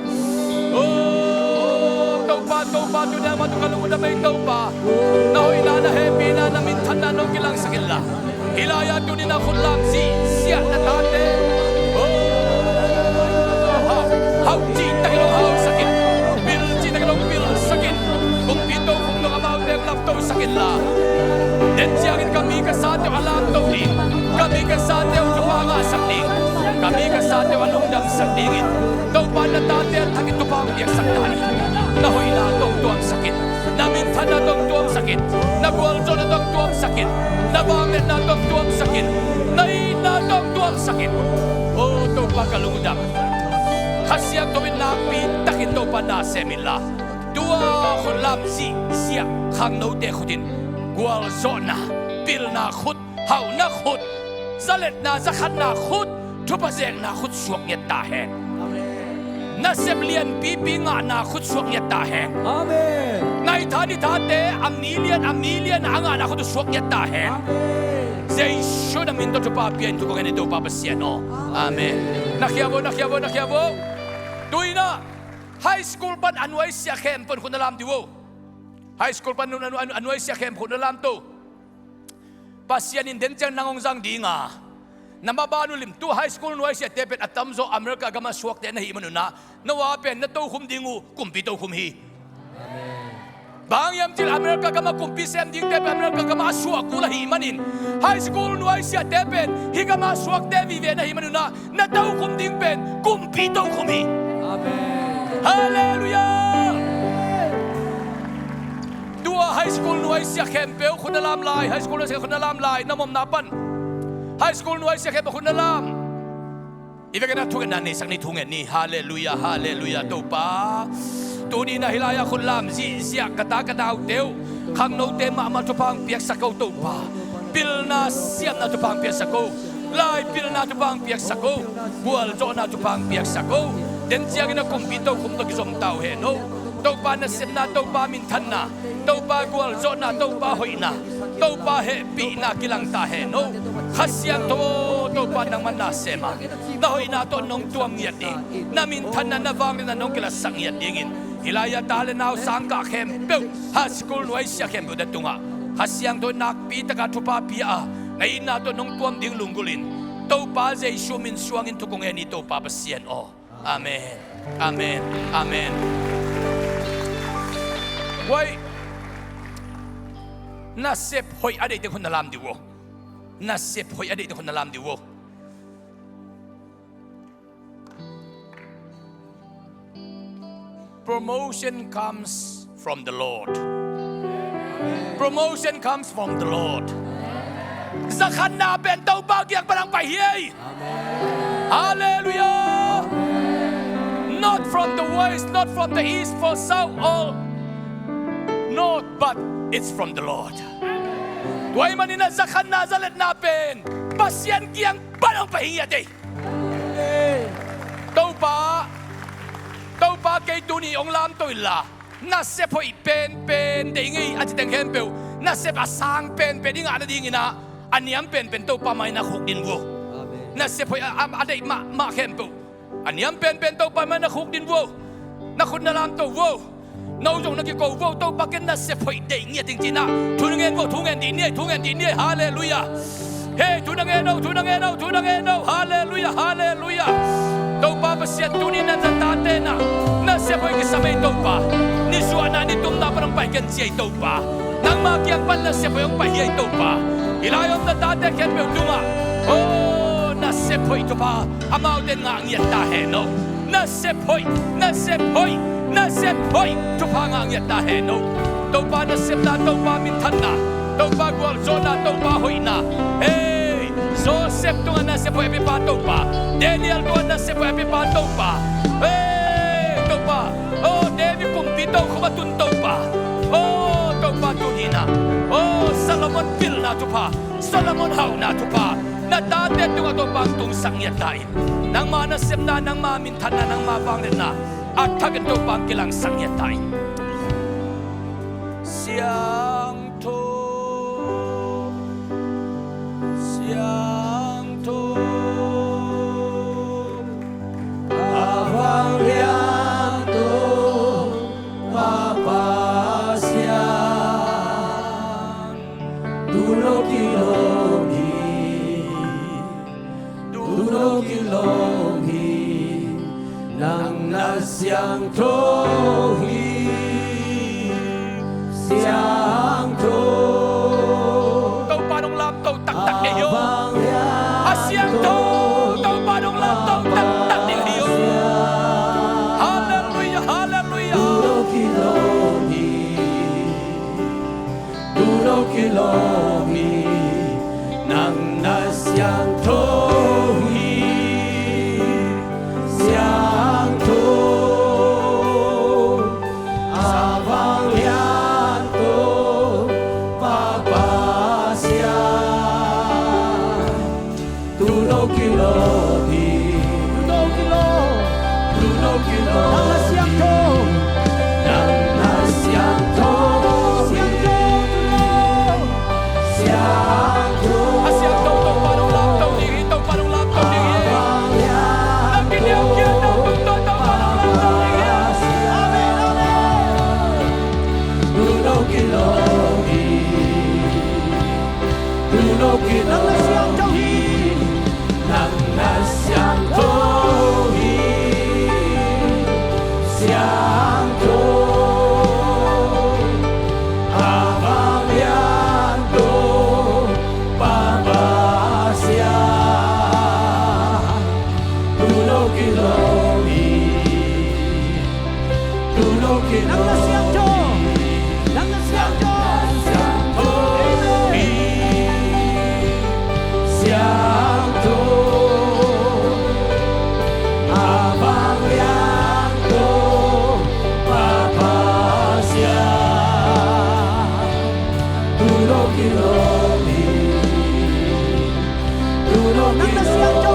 Oh, Topa, Topa, tuni a mah tawh ka lungdam ei Topa. Na hoihna, na hehpihna, na minthanna nong kilangsak inla, hih lai-ah tuni-in a khut lam zihziah na tate, oh, hau, hau cih takin hong hausak in, pil cih takin hong pilsak in, kumpi tokhom dong amaute hong lamtosak inla, den ciangin ka mi ka sate uh a lamto ding, ka mi ka sate uh thupha ngahsak ding, ka mi ka sate uh a lungdamsak dingin Topa in na tate a thakin thupha hong piaksak ta in, na hoihna tawh hong tuamsak in, na minthanna tawh hong tuamsak in, na gualzawhna tawh hong tuamsak in, na vangliatna tawh hong tuamsak in, na itna tawh hong tuamsak in. Oh, Topa ka lungdam. Kha Siangtho in nakpi takin Topa na sem inla, tua khut lam zihziah khangnote khut in, gualzawhna, pilna khut, hauhna khut, zaletna, zakhatna khut, thupha zekna khut suak ngiat ta hen. Nasep lianpipi ngahna khut suak ngiat ta hen. Amen. Ngaitha ni thate a million, a million a ngahna khut uh suak ngiat ta hen. Amen. Jesu na min tawh thupha pia in thu kong ngen hi Topa Pasian aw. Amen. Na khia vo, na khia vo, na khia vo. Tu-in ah high school pan a nuaisiah khempeuh khut na lam dih vo. High school pan a, a, a nuaisiah khempeuh khut na lam to. Pasian in den ciang nang hong zang ding a, na maban uh lim. Tu high school nuaisiahte pen a tamzaw America gam a suakte na hih man un ah, no a pen na tokhum ding uh kumpi tokhum hi. Bang hiam cih leh America gam a kumpi sem dingte pen America gam a suak uh la hih manin, high school nuaisiahte pen hih gam a suakte vive na hih man un ah, na tokhum ding pen kumpi tokhum hi. Amen. Halleluiah. Tua high school nuaisiah khempeuh khut na lam lai, high school nuaisiah khut na lam lai, na omna pan. High school nuaisiah khempeuh khut na lam. I vekin ah thungetna neisak ni, thungen ni. Halleluiah, halleluiah, Topa. Tuni-in ah hih lai-ah khut lam zihziah ka ta ka naute uh, khangnote mahmah thupha hong piaksak o Topa. Pilna siamna thupha hong piaksak o. Lai pilna thupha hong piaksak o. Gualzawhna thupha hong piaksak o. Den ciangin a kumpi tokhum tawh kizom ta uh hen o. Topa nasepna, Topa minthanna, Topa gualzawhna, Topa hoihna, Topa hehpihna kilang ta hen o. Kha Siangtho aw, Topa nangman na sem a, na hoihna tawh nong tuam ngiat ding, na minthanna, na vangliatna nong kilatsak ngiat dingin, hih lai-ah ta le nau sangkah khempeuh, high school nuaisiah khempeuh te tungah Kha Siangtho in nakpi taka thupha pia a, na itna tawh nong tuam ding lunggulhin, Topa Jesu min suangin thu kong ngen hi Topa Pasian aw. Amen. Amen. Amen. Wai. Nasep hoih a deihte khut na lam dih vo. Nasep hoih a deihte khut na lam dih vo. Promotion comes from the Lord. Promotion comes from the Lord. Zakhanna pen Topa kiang pan hong pai hi. Amen. Halleluiah. Not from the west, not from the east, for south or north, but it's from the Lord. Tua ahih manin a zakhanna, zaletna pen Pasian kiang pan hong pai hi ngiat ei. Topa, Topa kei tuni hong lamto inla, nasep hoih penpen deih ing ei a ci teng khempeuh, nasep a sang penpen i ngah nadingin ah, a niam penpen Topa mai na khukdin vo. Amen. Nasep hoih a, a, a deih mahmah khempeuh, a niam penpen Topa mai na khukdin vo. Na khut na lamto vo. No zong na kiko vo, Topa ken nasep hoih deih ngiat ing ci-in ah. Thu na ngen vo, thu ngen dih ni ei, thu ngen dih ni ei, halleluiah. Hei, thu na ngen o, thu na ngen o, thu na ngen o, halleluiah, halleluiah. Topa Pasian tuni-in na tate in ah nasep hoih kisam ei Topa. Nizuahna nitumna pan hong pai ken ci ei Topa. Nangma kiang pan nasep hoih hong pai hi ei Topa. Hih lai om na tate khempeuh tungah, oh, nasep hoih thupha amaute in ngah ngiat ta hen o. Nasep hoih, nasep hoih, nasep hoih thupha ngah ngiat ta hen o. Topa nasepna, Topa minthanna, Topa gualzawhna, Topa hoihna. Hei, Joseph tungah nasep hoih a piapa Topa, Daniel tungah nasep hoih a piapa Topa. Hei, Topa, oh, David kumpi tokhum a tun Topa. Oh, Topa tuni-in ah, oh, Solomon pilna thupha, Solomon hauhna thupha na tate tungah Topa hong tungsak ngiat ta in. Nangma nasepna, nangma minthanna, nangma vangliatna a thakin Topa hong kilangsak ngiat ta in. Siangtho, siangtho, a vanglian Topa Pasian, tu lo kilawm hi, tu lo kilawm hi, nang na siangtho hi, siangtho. Topa nong lamto taktak ding hi o. A siangtho Topa nong lamto taktak ding hi o. Halleluiah, halleluiah. Tu lo kilawm hi, tu lo kilawm hi, nang na siangtho hi, siangtho. A vanglian Topa Pasian, tu lo kilawm hi. Tu lo kilawm. Tu lo kilawm. Nang na siangtho. Nang na siangtho hi. Siangtho, tu lo. Siangtho. A siangtho. Nang na siangtho. Nang na siangtho. Amen. Nang na siangtho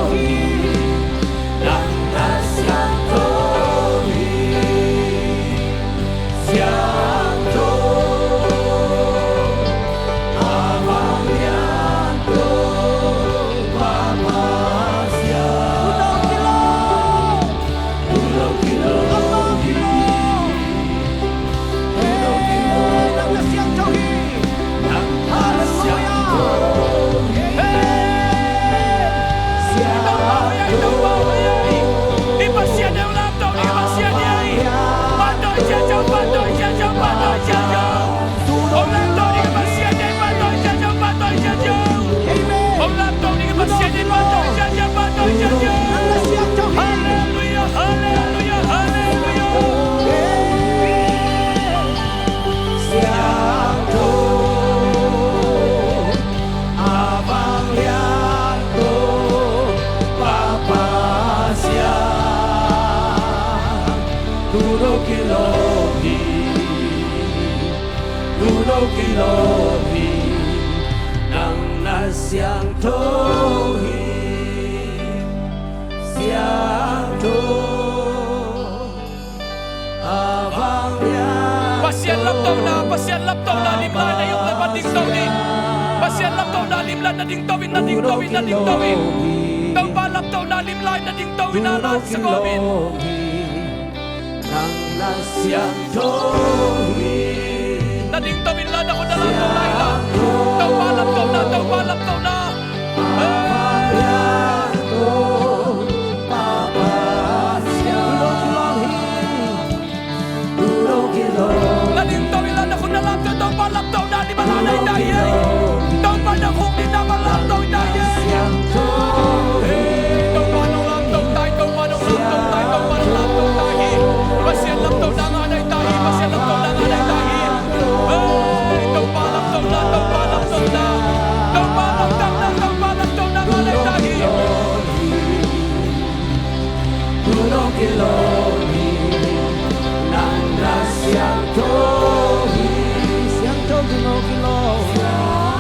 hi. Nang na siangtho hi, siangtho. Pasian laptohna, Pasian laptohna limlai na uk le pan dingto ni. Pasian laptohna limlai na dingto in, na dingto in, na dingto in. Topa laptohna limlai na dingto in, a la sa kawm in. Nang na siangtho hi. Na dingto in la, na khut na lamto lai la. Topa lamto na, Topa lamto na. Hey. Na dingto in la, na khut na lamto, Topa lamto na. Topa na i ta hi. Topa na khuk ni na ma lamto i ta hi. Topa nong lamto ta hi, Topa nong lamto ta hi, Topa nong lamto ta hi. Pasian lamto na nga na i ta hi, Pasian lamto na nga na i ta hi. Hey, Topa lamto na, Topa lamto na. Topa lamto na, Topa lamto na nga na i ta hi. Tulo kilawm hi, nang na siangtho hi. Siangtho tulo kilawm hi,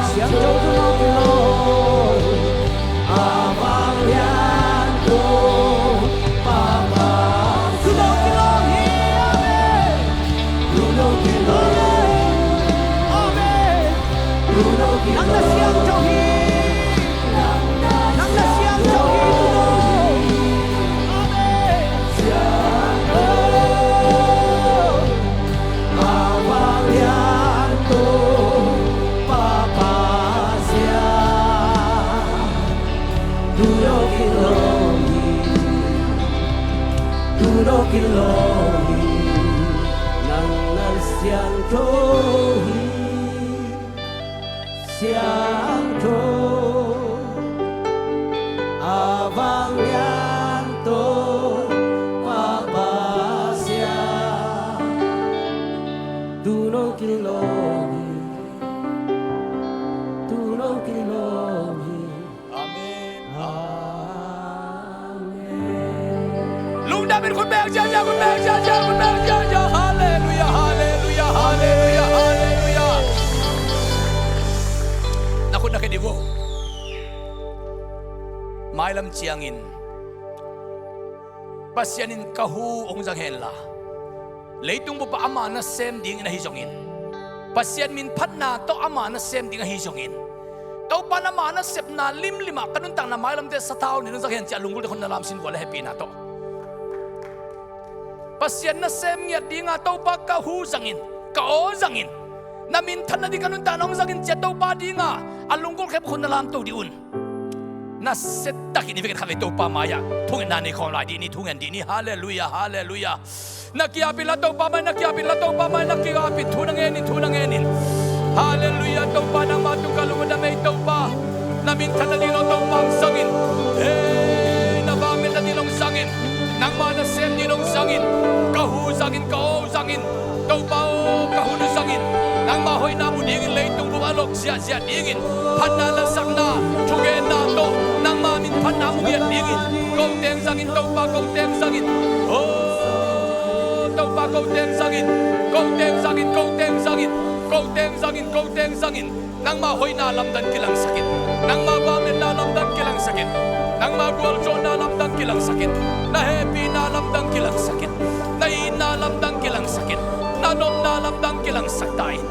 siangtho tulo kilawm hi. A vanglian tawh Papa. Tulo kilawm hi, amen. Tulo kilawm hi, amen. Nang na siangtho hi. Nang na siangtho hi, tulo. Amen. Oh. A vanglian tawh Papa siang. Tulo kilawm hi. Tulo kilawm hi. Nang na siangtho hi. Siangtho, a vanglian tawh Papa siang. Tulo kilawm hi, tulo kilawm hi. Amen. Amen. Lungdam in khut beng ziahziah, khut beng ziahziah, khut beng ziahziah. Halleluiah, halleluiah, halleluiah, halleluiah. Na khut na khe dih vo. Mailam ciangin Pasian in ka hu hong zang henla, leitung bup ah ama nasem dingin ahi zongin, Pasian min phatna tawh ama nasem ding ahi zongin, Topa in ama nasepna limlim ah ka nuntakna mailamte sathau nih hong zang hen ci-a lunggulhte khut na lam sin vua le hehpihna tawh. Pasian nasem ngiat dinga Topa ka hu zangin, ka aw zangin, na minthanna ding ka nuntakna hong zangin ci-a Topa dinga a lunggulh khempeuh khut na lamto dih un. Na set takin i vekin khatvei Topa mai-ah thungetna nei khawm lai dih ni, thungen dih ni. Halleluiah, halleluiah. Na ki-ap inla Topa mai, na ki-ap inla Topa mai, na ki-ap in, thu na ngen in, thu na ngen in. Halleluiah, Topa nangmah tung ka lungdam ei Topa. Na minthanna ding lo Topa hong zangin. Hey, na vangliatna ding lo hong zangin. Nangmah nasem ding lo hong zangin. Ka hu zangin, ka aw zangin, Topa aw, ka hun uh zangin, nangma hoihna mu dingin leitung bup a lok ziahziah dingin phatna lasakna, thugenna tawh nangma min phatna mu ngiat dingin, ko teng zangin, Topa ko teng zangin, aw Topa ko teng zangin, ko teng zangin, ko teng zangin, ko teng zangin, ko teng zangin. Nangma hoihna lamdang kilangsak in. Nangma vangliatna lamdang kilangsak in. Nangma gualzawhna lamdang kilangsak in. Na hehpihna lamdang kilangsak in. Na itna lamdang kilangsak in. Na nopna lamdang kilangsak ta in.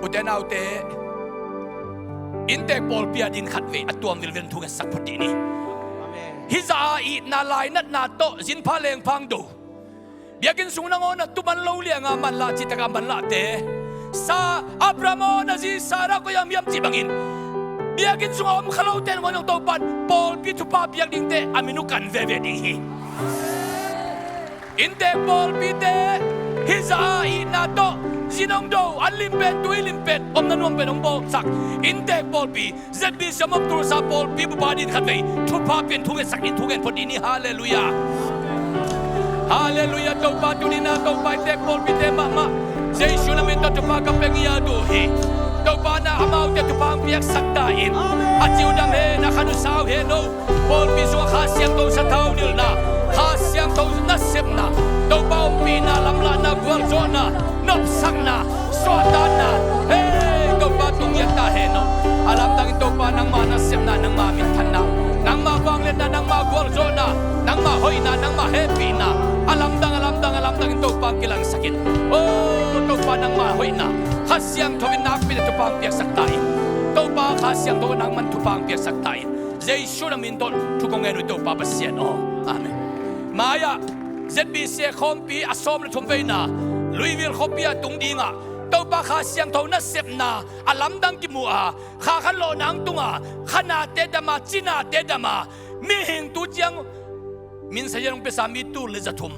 Ute naute, inntek pawlpi a ding khatvei a tuam vilvel thungetsak phot dih ni. Hih zah a itna lainatna tawh zinpha lengphang do. Biakinn sung nangawn a tuman lo lianga manlah cihtakah manlahte, sa Abraham aw, na zi Sarah koi ah om hiam cih bangin biakinn sungah om kha lote nangawn zong Topan pawlpi thupha piak dingte a min uh kan veve ding hi. Inntek pawlpite hih zah a itna tawh zin hong do, an lim pen, tui lim pen, omna nuam pen hong bawlsak. Inntek pawlpi Z B C a om Tulsa pawlpi bupa din khatvei thupha pian thungetsak in thungen phot dih ni. Halleluiah. Halleluiah. Topa tuni-in ah Topa inntek pawlpite mahmah Jesu na min tawh thupha ka pia ngiat uh hi. Topa na amaute thupha hong piaksak ta in. A ci uh dam hen, a khan uh sau hen aw. Pawlpi sungah Kha Siangtho sathau nilhna, Kha Siangtho nasepna, Topa ompihna, lamlahna, gualzawhna, nopsakna, suahtakna, hei Topa tung ngiat ta hen aw. A lamdangin Topa nangma nasepna, nangma minthanna, nangma vangliatna, nangma gualzawhna, nangma hoihna, nangma hehpihna a lamdang, a lamdang, a lamdangin Topa kilangsak in. Aw Topa nangma hoihna Kha Siangtho in nakpi-in thupha hong piaksak ta in. Topa Kha Siangtho nangman thupha hong piaksak ta in. Jesu na min tawh thu kong ngen uh hi Topa Pasian aw. Amen. Mai-ah Z B C khawmpi a sawm le thum veina Louisville khuapi ah tung dingah Topa Kha Siangtho nasepna a lamdang kimu a, kha khat lawhna hong tung a, khanate dam a, cinate dam a, mihing tu ciang min sazian hong piasa mi tul le za thum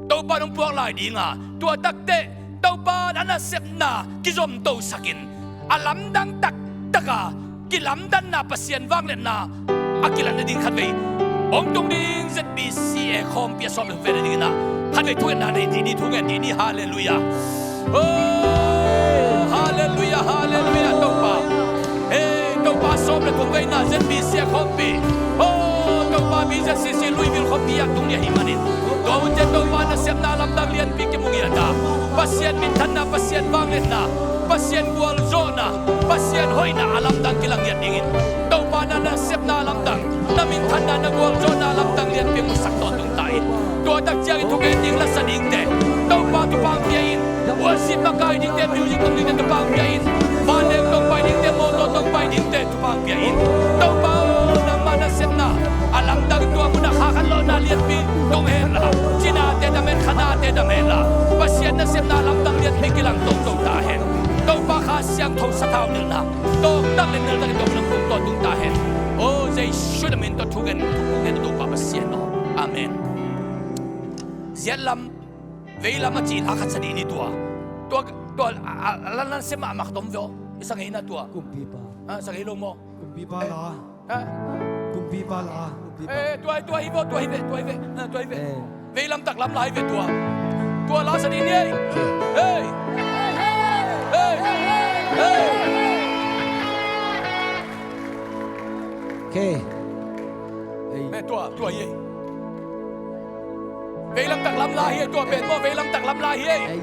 Topa hong puak lai dinga, tua takteh Topa a nasepna kizomtosak in, a lamdang taktaka kilamdanna, Pasian vangliatna a kilatna ding khatvei hong tung ding Z B C a khawmpi a sawm le thum veina dingin ah khatvei thungetna nei dih ni, thungen dih ni. Halleluiah. Oh, halleluiah, halleluiah, Topa. Hei Topa, sawm le thum veina Z B C a khawmpi, oh Topa, B Z C C Louisville khuapi ah tung ni ahih manin, tua hunte Topa nasepna lamdang lianpi kimu ngiat a, Pasian minthanna, Pasian vangliatna, Pasian gualzawhna, Pasian hoihna a lamdang kilang ngiat dingin, Topa na nasepna lamdang, na minthanna, na gualzawhna lamdang lianpi musak tawntung ta in. Tua tak ciangin thugen ding, lasa dingte Topa thupha hong pia in. Worship makai dingte, music tong dingte thupha hong pia in. Vanleng tong pai dingte, mawtaw tong pai dingte thupha hong pia in. Topa aw, nangma nasepna a lamdang, tua munah kha khat lawhna lianpi tung henla, cinate dam hen, khanate dam henla, Pasian nasepna a lamdang lianpi kilang tawntung ta hen. Topa Kha Siangtho sathau nilhna tawmtak le nilhtak in Topa nang kong tawntung ta hen. Aw Jesu na min tawh thugen, thugen Topa Pasian aw. Amen. Ziatlam, veilam a ci-in a khat sa dih ni tua. Tua, tua a, a, a lan lan sem a mak tom ve aw. I sa ngei na tua. Kumpipa. Ha, sa ngei lo maw? Kumpipa la. Ha? Kumpipa la. Kumpipa. Eh, tua, tua hi ve, tua hi ve, tua hi ve. Ha, tua hi ve. Eh. Veilam tak lam la hi ve tua. Tua la sa dih ni ei. Hei. Hei. Hei. Okay. Ei. Eh, tua, tua hi ei. Veilam tak lam la hi ei tua pen maw, veilam tak lam la hi ei. Ei.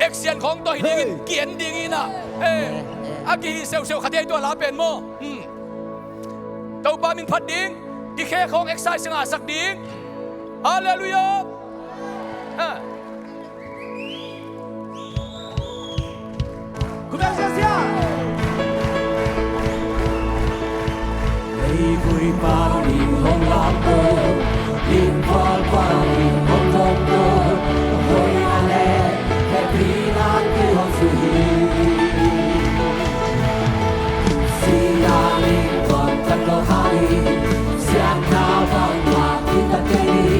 Action khawng tawh hi dingin, hey, ki-en ding hi na. Eh, a kihi seuseu khat hi ei tua la pen maw. Hmm. Topa min phat ding, kikhe khawng exercise ngahsak ding. Halleluiah. Ha. Leivui pau ning hong lamto, limkual pau ning hong lomto, hoihna le hehpihna kihong suhi. Sina ling tuan tan lo kha hi, siangtho bangmah kitakin hi.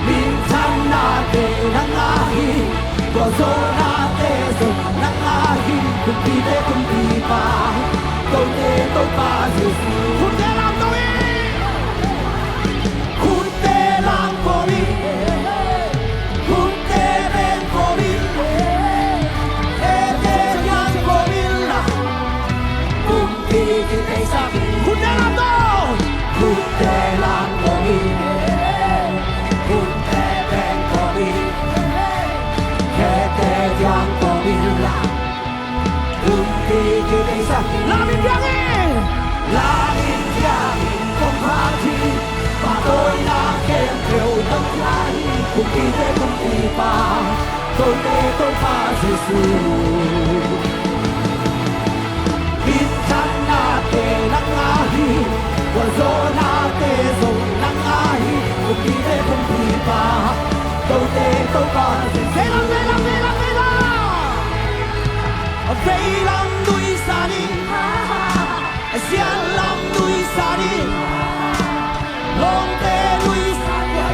Minthanna te nang a hi, gualzawhna te zong nang a hi, kumpite kumpipa, kote Topa Jesu. Khutte lam to in. Khutte lam kawm in. Khutte beng kawm in. Khete diang kawm in la. Kumpi kipeisak in. Khutte lam to. Khutte lam kawm in. Khutte beng kawm in. Khete diang kawm in la. Kumpi kipeisak in. Lam in diang in. Lam in diang in kong phat hi. Pahtawina khempeuh nang a hi. Kumpite kumpipa, kote Topa Jesu. Minthanna te nang a hi. Gualzawhna te zong nang a hi. Kumpite kumpipa, kote Topa Jesu. Veilam, veilam, veilam, veilam. Veilam nuihsan in, Zianlam nuihsan in, Lawngte nuihsan in,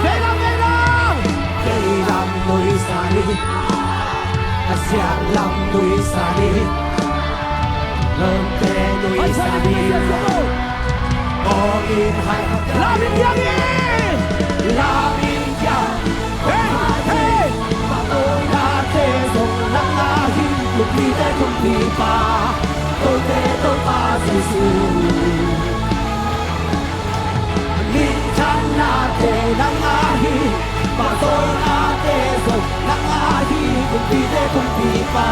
veilam, veilam. Veilam nuihsan in, Zianlam nuihsan in, Lawngte nuihsan in, lam in diang in, lam in diang. Hey, hey. Pahtawina te zong nang a hi, kumpite kumpipa, kote Topa Jesu. Minthanna te nang a hi, pahtawina te zong nang a hi, kumpite kumpipa,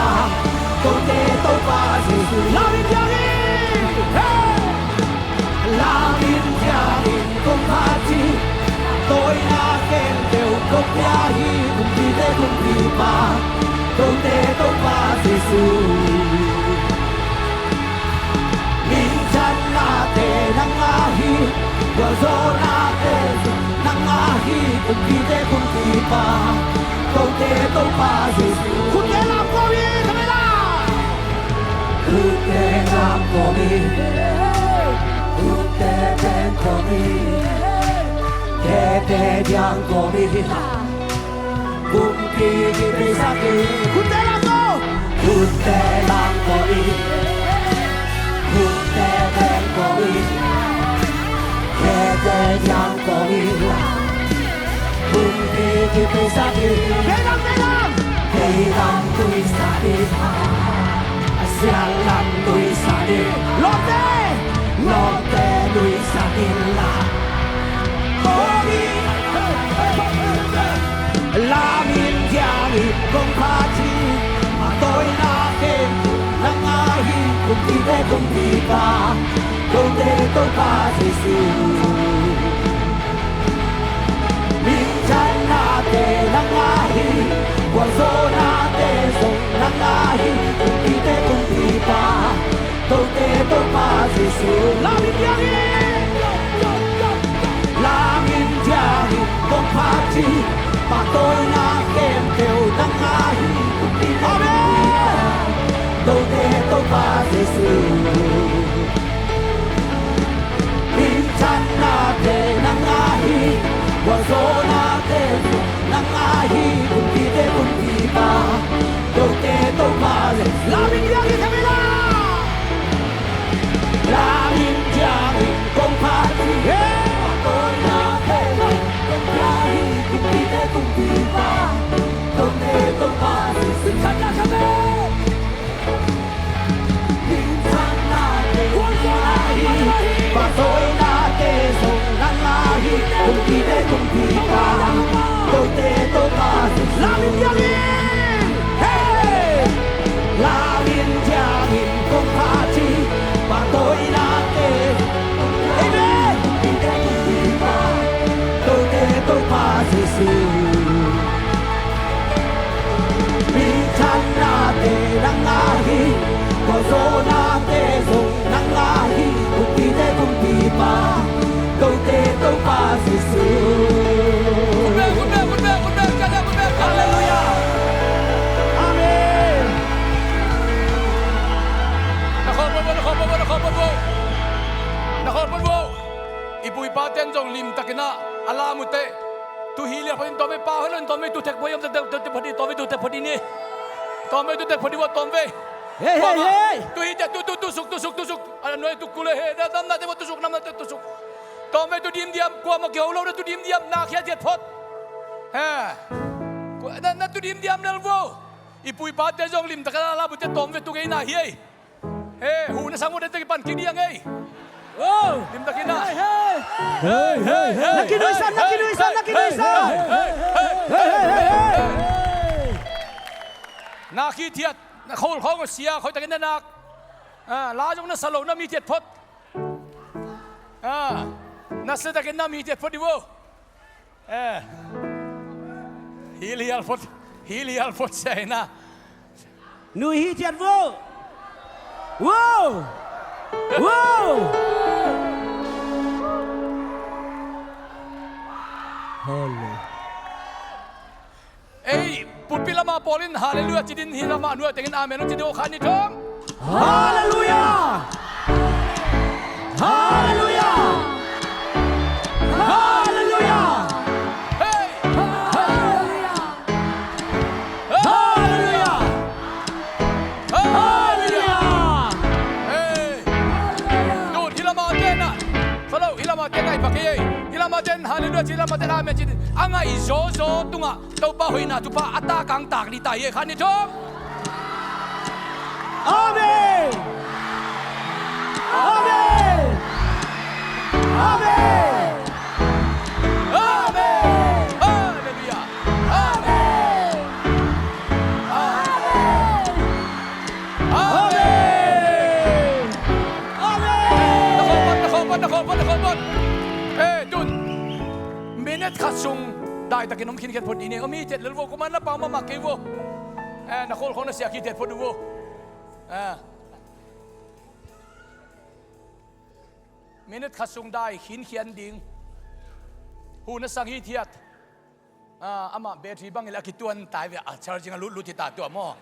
kote Topa Jesu. Lam in diang in. Hey. Lam in diang in kong phat hi, tawina khempeuh kong pia hi, kumpite kumpipa, kote Topa Jesu. Minthanna te nang a hi, gualzawhna te nang a hi, kumpite kumpipa, kote Topa Jesu. Khutte lam kawm in, khutte lam kawm in. Khutte beng kawm in. Khete diang kawm in. Kumpi kipeisak in. Khutte lam kawm. Khutte lam kawm in. Khutte beng kawm in. Khete diang kawm in. Kumpi kipeisak in. Veilam, veilam. Veilam nuihsan in. Zianlam nuihsan in. Lawngte. Lawngte nuihsan in la. Lam in diang in kong phat hi. Pahtawina khempeuh nang a hi, kumpite kumpipa, kote Topa Jesu. Minthanna te nang a hi, gualzawhna te zong nang a hi, kumpite kumpipa, kote Topa Jesu. Lam in diang in, lam in diang in kong phat hi, pahtawina khempeuh nang a hi, kumpite kumpipa, kote Topa Jesu. Minthanna te nang a hi, gualzawhna te nang a hi, kumpite kumpipa, kote Topa Jesu. Lam in diang in, kami la. Lam in diang in kong phat hi. Pahtawina te nang a hi, kumpite kumpipa, kote Topa Jesu. Minthanna Khawl phot vo. Na khawl phot vo. I pu i pa ten zong limtakin ah a lam uh teh. Tu hi lian phot in tawm ve, pa hoih lo in tawm ve, tu thek phot in, tawm ve, tu thek phot in, tawm ve, tu thek phot in hi. Tawm ve, tu thek phot in vo, tawm ve. Hei, hei, hei. Tu hi teh, tu, tu, tu suk, tu suk, tu suk. A nuai tu kul e, hei, na, namna te vo tu suk, namna te tu suk. Tawm ve, tu dimdiam, kuamah kiho lo na, tu dimdiam, na khiat hiat phot. He. Kua, na, na tu dimdiam lel vo. I pu i pa te zong limtakin a lam uh teh tawm ve, tu ngeina hi ei. He, hu na sang uh, dente kipan kik diang ei. Limtakin ah. Hei, hei, hei. Na kinuisan, na kinuisan, na kinuisan. Hei, hei, hei. Na khit hiat, na khawl khawng uh sia, khoih takin na nak. Ah, la zong na sa lo, na mi hiat phot. Ah, na sa takin na mi hiat phot di vo. Eh. Hil hial phot, hil hial phot sia hi na. Nui hi thiat vo. Wow! Wow! Holy. Ei, pulpit lama pawl in hallelujah ci din hi, lama nuai tengin amen ci din, khat ni thum. Hallelujah! Hallelujah! Hallelujah! Hey! Hallelujah! Hallelujah! Hallelujah! Hey! Tun, hi lama ten ah. Hello, hi lama ten ah i pak hi. Hi lama ten hallelujah ci, hi lama ten amen ci. A ngai zawzaw tungah Topa hoihna thupha a tak ang tak ni ta hi. Khat ni thum. Amen! Amen! Amen! Amen! Hallelujah! Amen! Amen! Amen! Amen! Na khawm phot, na khawm phot, na khawm phot, na khawm phot. Eh, tun. Minute khat sung daitakin om khinkhian phot dih ni. Om hi thiat lel vo, kuaman na pau mahmah kei vo. Eh, na khawl khawng na siak hi thiat phot uh vo. Eh. Minute khat sung dai khinkhian ding. Hu na sang hi thiat. Ah, amah battery bang hi leh a kituan tai ve, a charging a lutlut hi ta tua maw.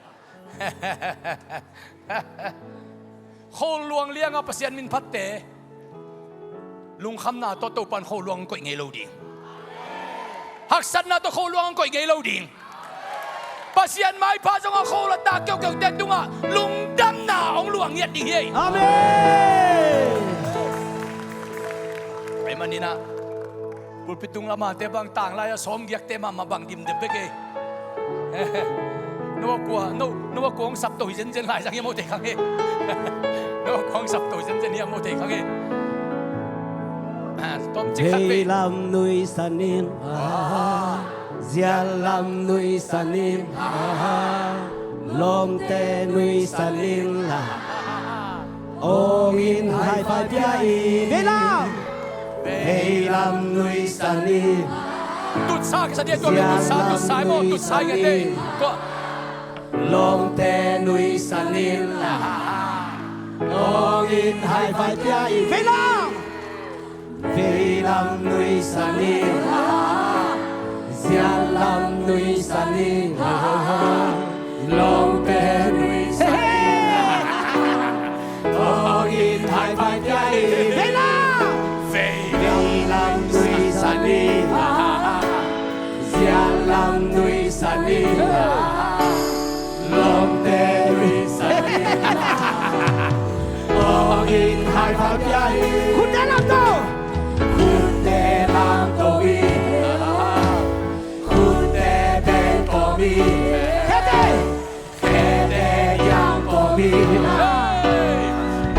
Khawl luang lianga Pasian min phatte, lungkhamna tawh Topan khawl luang koih ngei lo ding. Haksatna tawh khawl luang koih ngei lo ding. Pasian maipha zong a khawl a tak keuhkeuh te tungah lungdamna hong luang ngiat ding hi. Amen. Tua ahih manin ah pulpit tung lama te bang tang lai-a sawm giak te mahmah bang dimdem bek ei. No a kua, no, no a kua hong sapto hi zenzen lai zang hi a mo thei khang hi. No a kua hong sapto hi zenzen hi a mo thei khang hi. Ah, tawm cik khat vei. Veilam nuisan in, ah, ziallam nuisan in, ah, lawmte nuisan in la. Ong in high five pia in. Veilam. Veilam nuisan in. Tutsa kisa dia tua, tutsa, tutsa mo, tutsa kisa dia. Lawmte nuisan in la. Ong in high five pia in. Veilam. Veilam nuisan in, ziallam nuisan in, lawmte nuisan in. Ong in high five pia in. Veilam. Veilam nuisan in, ziallam nuisan in, lawmte nuisan in. Ong in high five pia in. Khutte lamto. Khutte lamto in. Khutte bengkawm in. Khete. Khete kiangkawm in.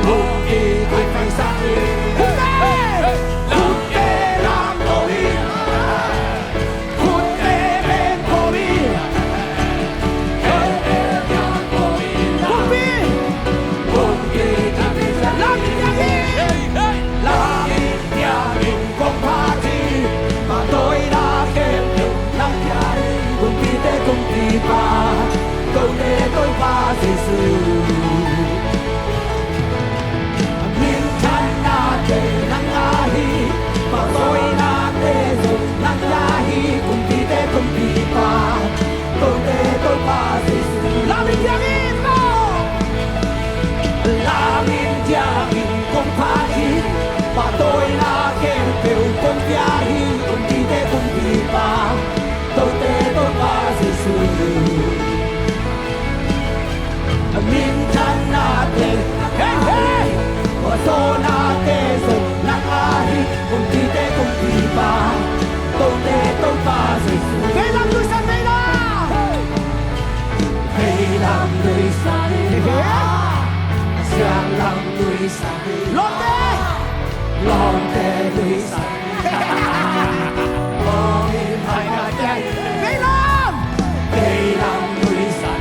Ong in high five sa in. Khutte. Khutte lamto in. Khutte bengkawm in. Khutte bengkawm in. Pumpi. Pumpi. Lam in. Hey, hey. Lawmte! Lawmte nuihsan. Hong in hai khat kiang. Veilam! Veilam nuihsan.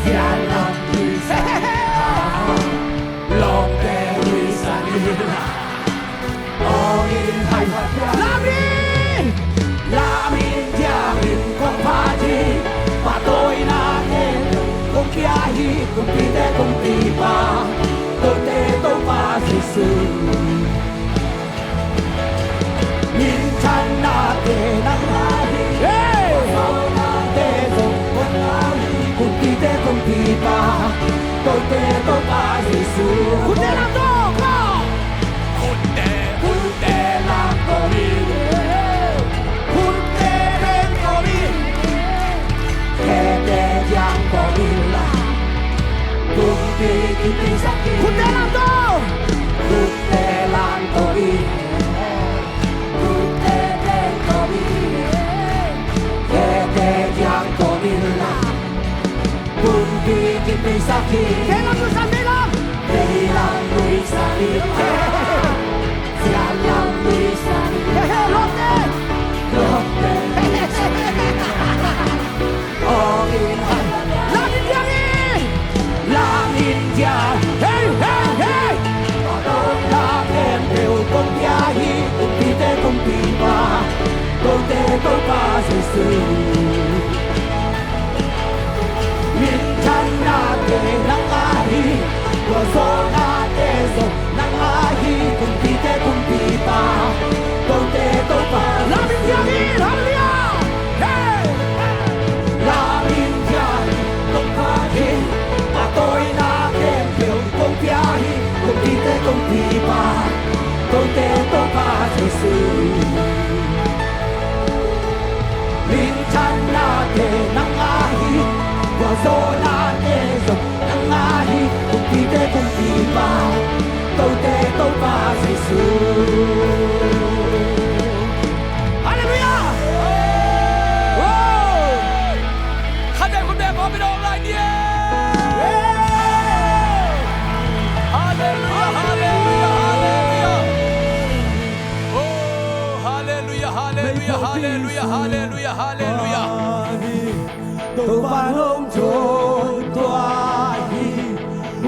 Zianlam nuihsan. Lawmte nuihsan. Hong in hai khat kiang. Lam in! Lam in, thiang in kong phat hi. Pahtawina khempeuh kong pia hi. Kumpite kumpipa, Tote Topa Jesu. Minthanna te nang a hi. Hey! Te zong nang a hi. Kumpite kumpipa, Tote Topa Jesu. Khutte lam to, ko! Khutte, khutte lam to hi. Khutte lam to hi. Khete kiang ko hi la. Kumpi kipisak hi. Khutte lam to. Khutte lam to hi. Khutte lam to hi. Khete kiang ko hi la. Kumpi kipisak hi. Veilam nuihsan, veilam. Veilam nuihsan hi. Zianlam nuihsan hi. He, he, lawmte. Lawmte nuihsan hi. Hong in hai. Lam in thiang hi. Lam in thiang. Hey, hey, hey. Pahtawina khempeuh kong pia hi. Kumpite kumpipa, Tote Topa Jesu. Minthanna te nang a hi, tua zawhna te zong nang a hi, kumpite kumpipa, Tote Topa. Lam in thiang hi, hallelujah! Hey! Lam in thiang hi, kong phat hi, pahtawina khempeuh kong pia hi, kumpite kumpipa, Tote Topa Jesu. Minthanna te nang a hi, tua zawhna te zong nang a hi, kumpite kumpipa, Tote Topa Jesu. Hallelujah! Oh! Khat vei khut beng khawm in a om lai ni e. Hallelujah, hallelujah, hallelujah. Oh, hallelujah, hallelujah, hallelujah, hallelujah, hallelujah. Topa nong thawn tua hi,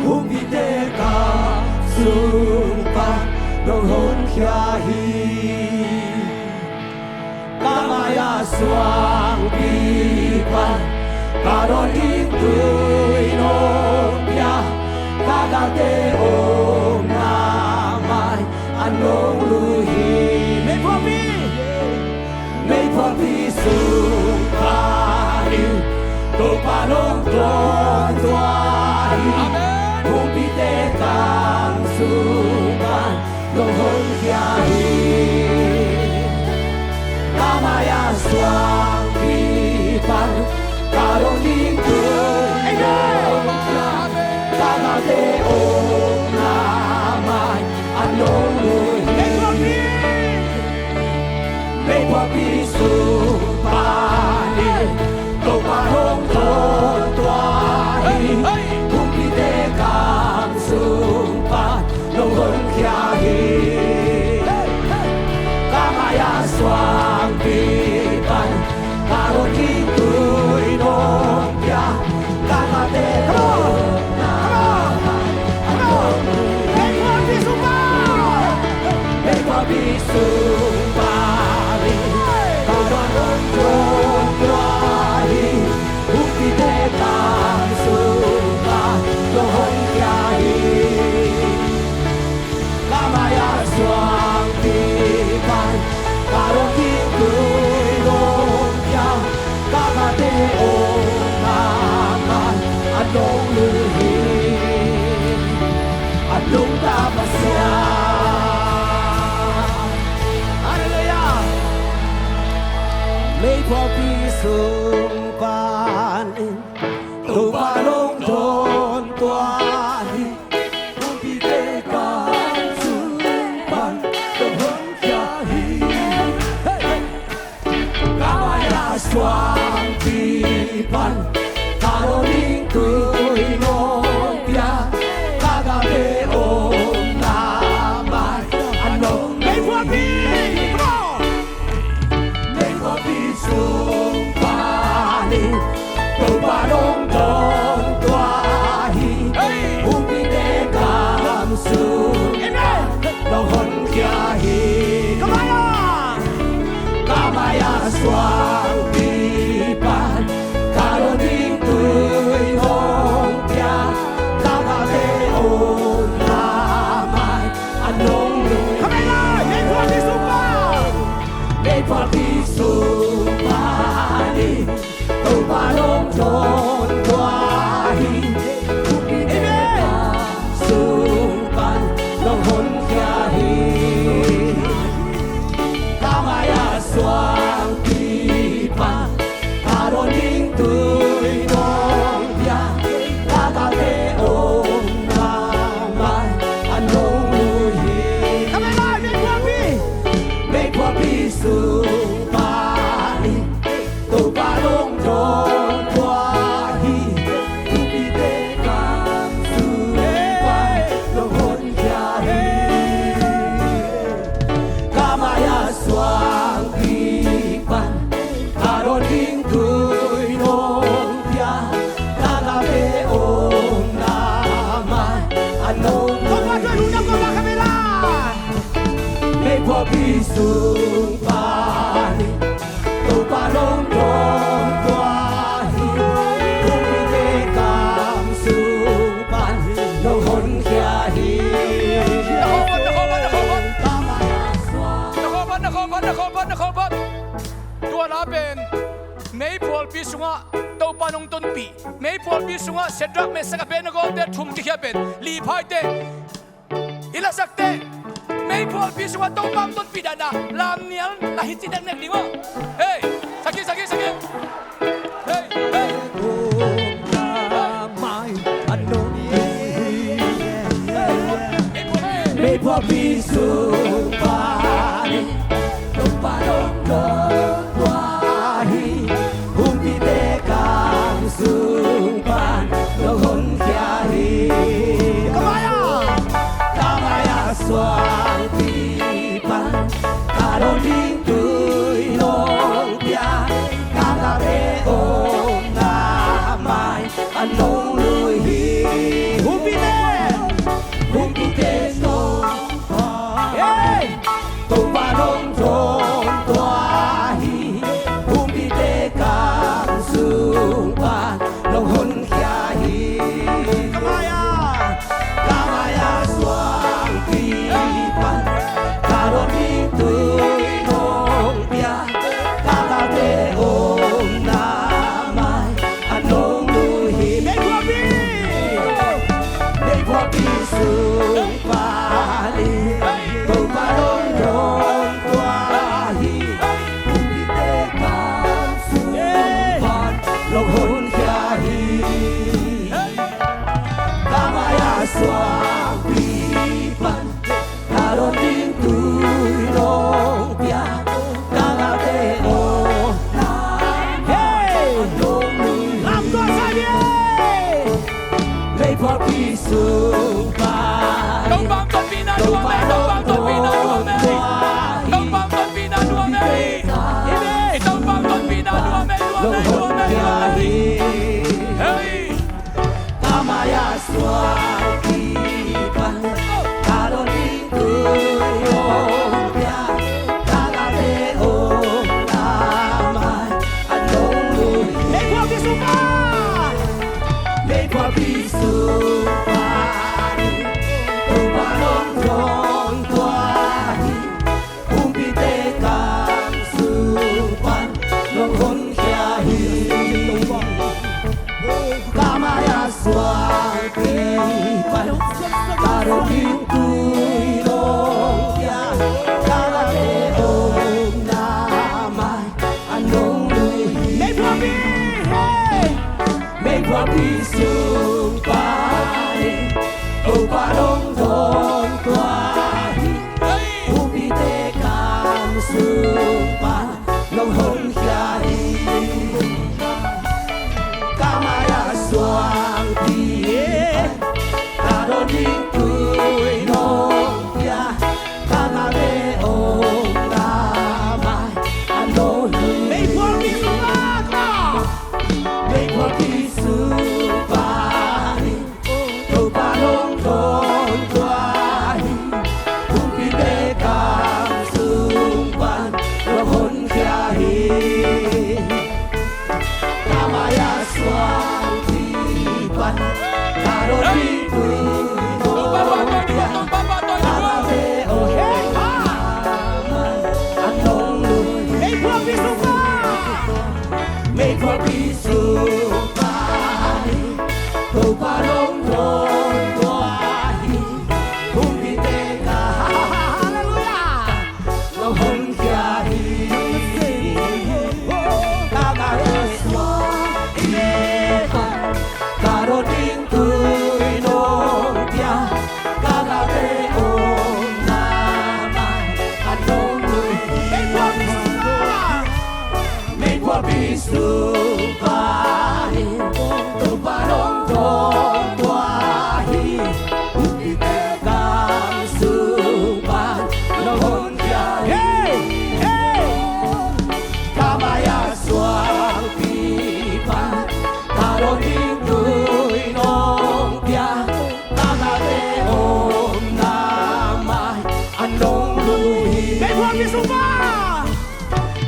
humpite kam sung pan nong honkhia hi. Ka mai-ah suangpi pan ka dawn ding tui nong pia, ka galte omna mai-ah nong lui hi. Meiphuahpi, meiphuahpi sung panin Topa nong thawn tua hi. Amen. Humpite kam sung pan nong honkhia hi. Ka mai-ah suangpi pan ka dawn ding tui nong pia, ka galte omna mai-ah nong lui hi. Meiphuahpi sung panin Topa nong thawn tua hi. Humpite kam sung pan nong honkhia hi. Ka mai-ah suangpi pan ka dawn ding tui nong pia, ka galte omna mai-ah nong lui hi. Meiphuahpi sung panin Topa nong thawn tua hi. Humpite kam sung pan nong honkhia hi. Ka mai-ah suangpi pan ka dawn ding tui nong pia, ka galte omna mai-ah nong lui hi. A nungta Pasian. Hallelujah. Meiphuahpi sung panin Topa nong thawn tua hi. Humpite kam sung pan nong honkhia hi. Ka mai-ah suangpi pan ka dawn ding tui nong pia, ka galte suangpi pan ka dawn ding tui nong pia, ka ngakte om na mai a nong lui. Ka mei lai, mei phualpi sung pan, mei phualpi sung pan in Topa nong dawn tua hi. Amen. Sung pan nong honkhia hi. Ka mai-ah suangpi pan ka dawn ding tui nong pia, ka ngakte om na mai a nong lui hi. Ka mei lai, mei phualpi, mei phualpi sung pan in Topa nong dawn tua hi. Tuipite kam sung pan nong honkhia hi. Ka mai-ah suangpi pan ka dawn ding tui nong pia, ka ngakte om na mai a nong lui hi. Mei phualpi sung pan in Topa nong dawn tua hi. Tuipite kam sung pan nong honkhia hi. Na kho pan, na kho pan, na kho pan. Tua la pen mei phualpi sungah Topa nong tonpih, mei phualpi sungah Shadrach, Meshach, Abednego te thum kikhia pen, liphaite, i lasakte, mei phualpi sungah Topa hong tonpih dan a lamnial na hi ci deknek ding maw. Hei, saki, saki, saki. Hei, hei. Mei phualpi sung pan in Topa nong dawn tua hi. Humpite kam sung pan nong honkhia hi. Ka mai-ah, ka mai-ah suangpi pan ka dawn ding tui nong pia, ka ngakte om na mai a nong lui hi. Humpite, humpite sung pan, hey, Topa nong dawn tua hi. Humpite kam sung pan nong honkhia hi. Ka mai-ah, ka mai-ah suangpi pan ka dawn ding tui nong pia, ka ngakte om na mai a nong lui hi. Mei phualpi, mei phualpi sung pan in Topa nong dawn tua hi. Humpite kam sung pan nong honkhia hi. Ka mai-ah suangpi pan ka dawn ding tui nong pia, ka ngakte om na mai a nong lui hi. Mei phualpi sung pan Topa hong tonpihna nuam ei, Topa hong tonpihna nuam ei. Topa hong tonpihna nuam ei. Topa hong tonpihna nuam ei, nuam ei, nuam ei, nuam ei. Hei. Ka mai-ah suangpi pan ka dawn ding tui nong pia, ka ngakte om na mai a nong lui hi. Mei phualpi sung pan, mei phualpi sung pan in Topa nong dawn tua hi. Humpite kam sung pan nong honkhia hi. Ka mai-ah suangpi pan ka dawn ding tui nong pia, ka ngakte om na mai a nong lui hi. Mei phualpi, hey! Mei phualpi sung pan in Topa nong dawn tua hi. Humpite kam sung pan nong honkhia hi. Ka mai-ah suangpi pan ka dawn ding tui nong pia, ka ngakte om na mai a nong lui hi. Mei phualpi sung pan, mei phualpi sung pan in Topa nong dawn tua Sung pa.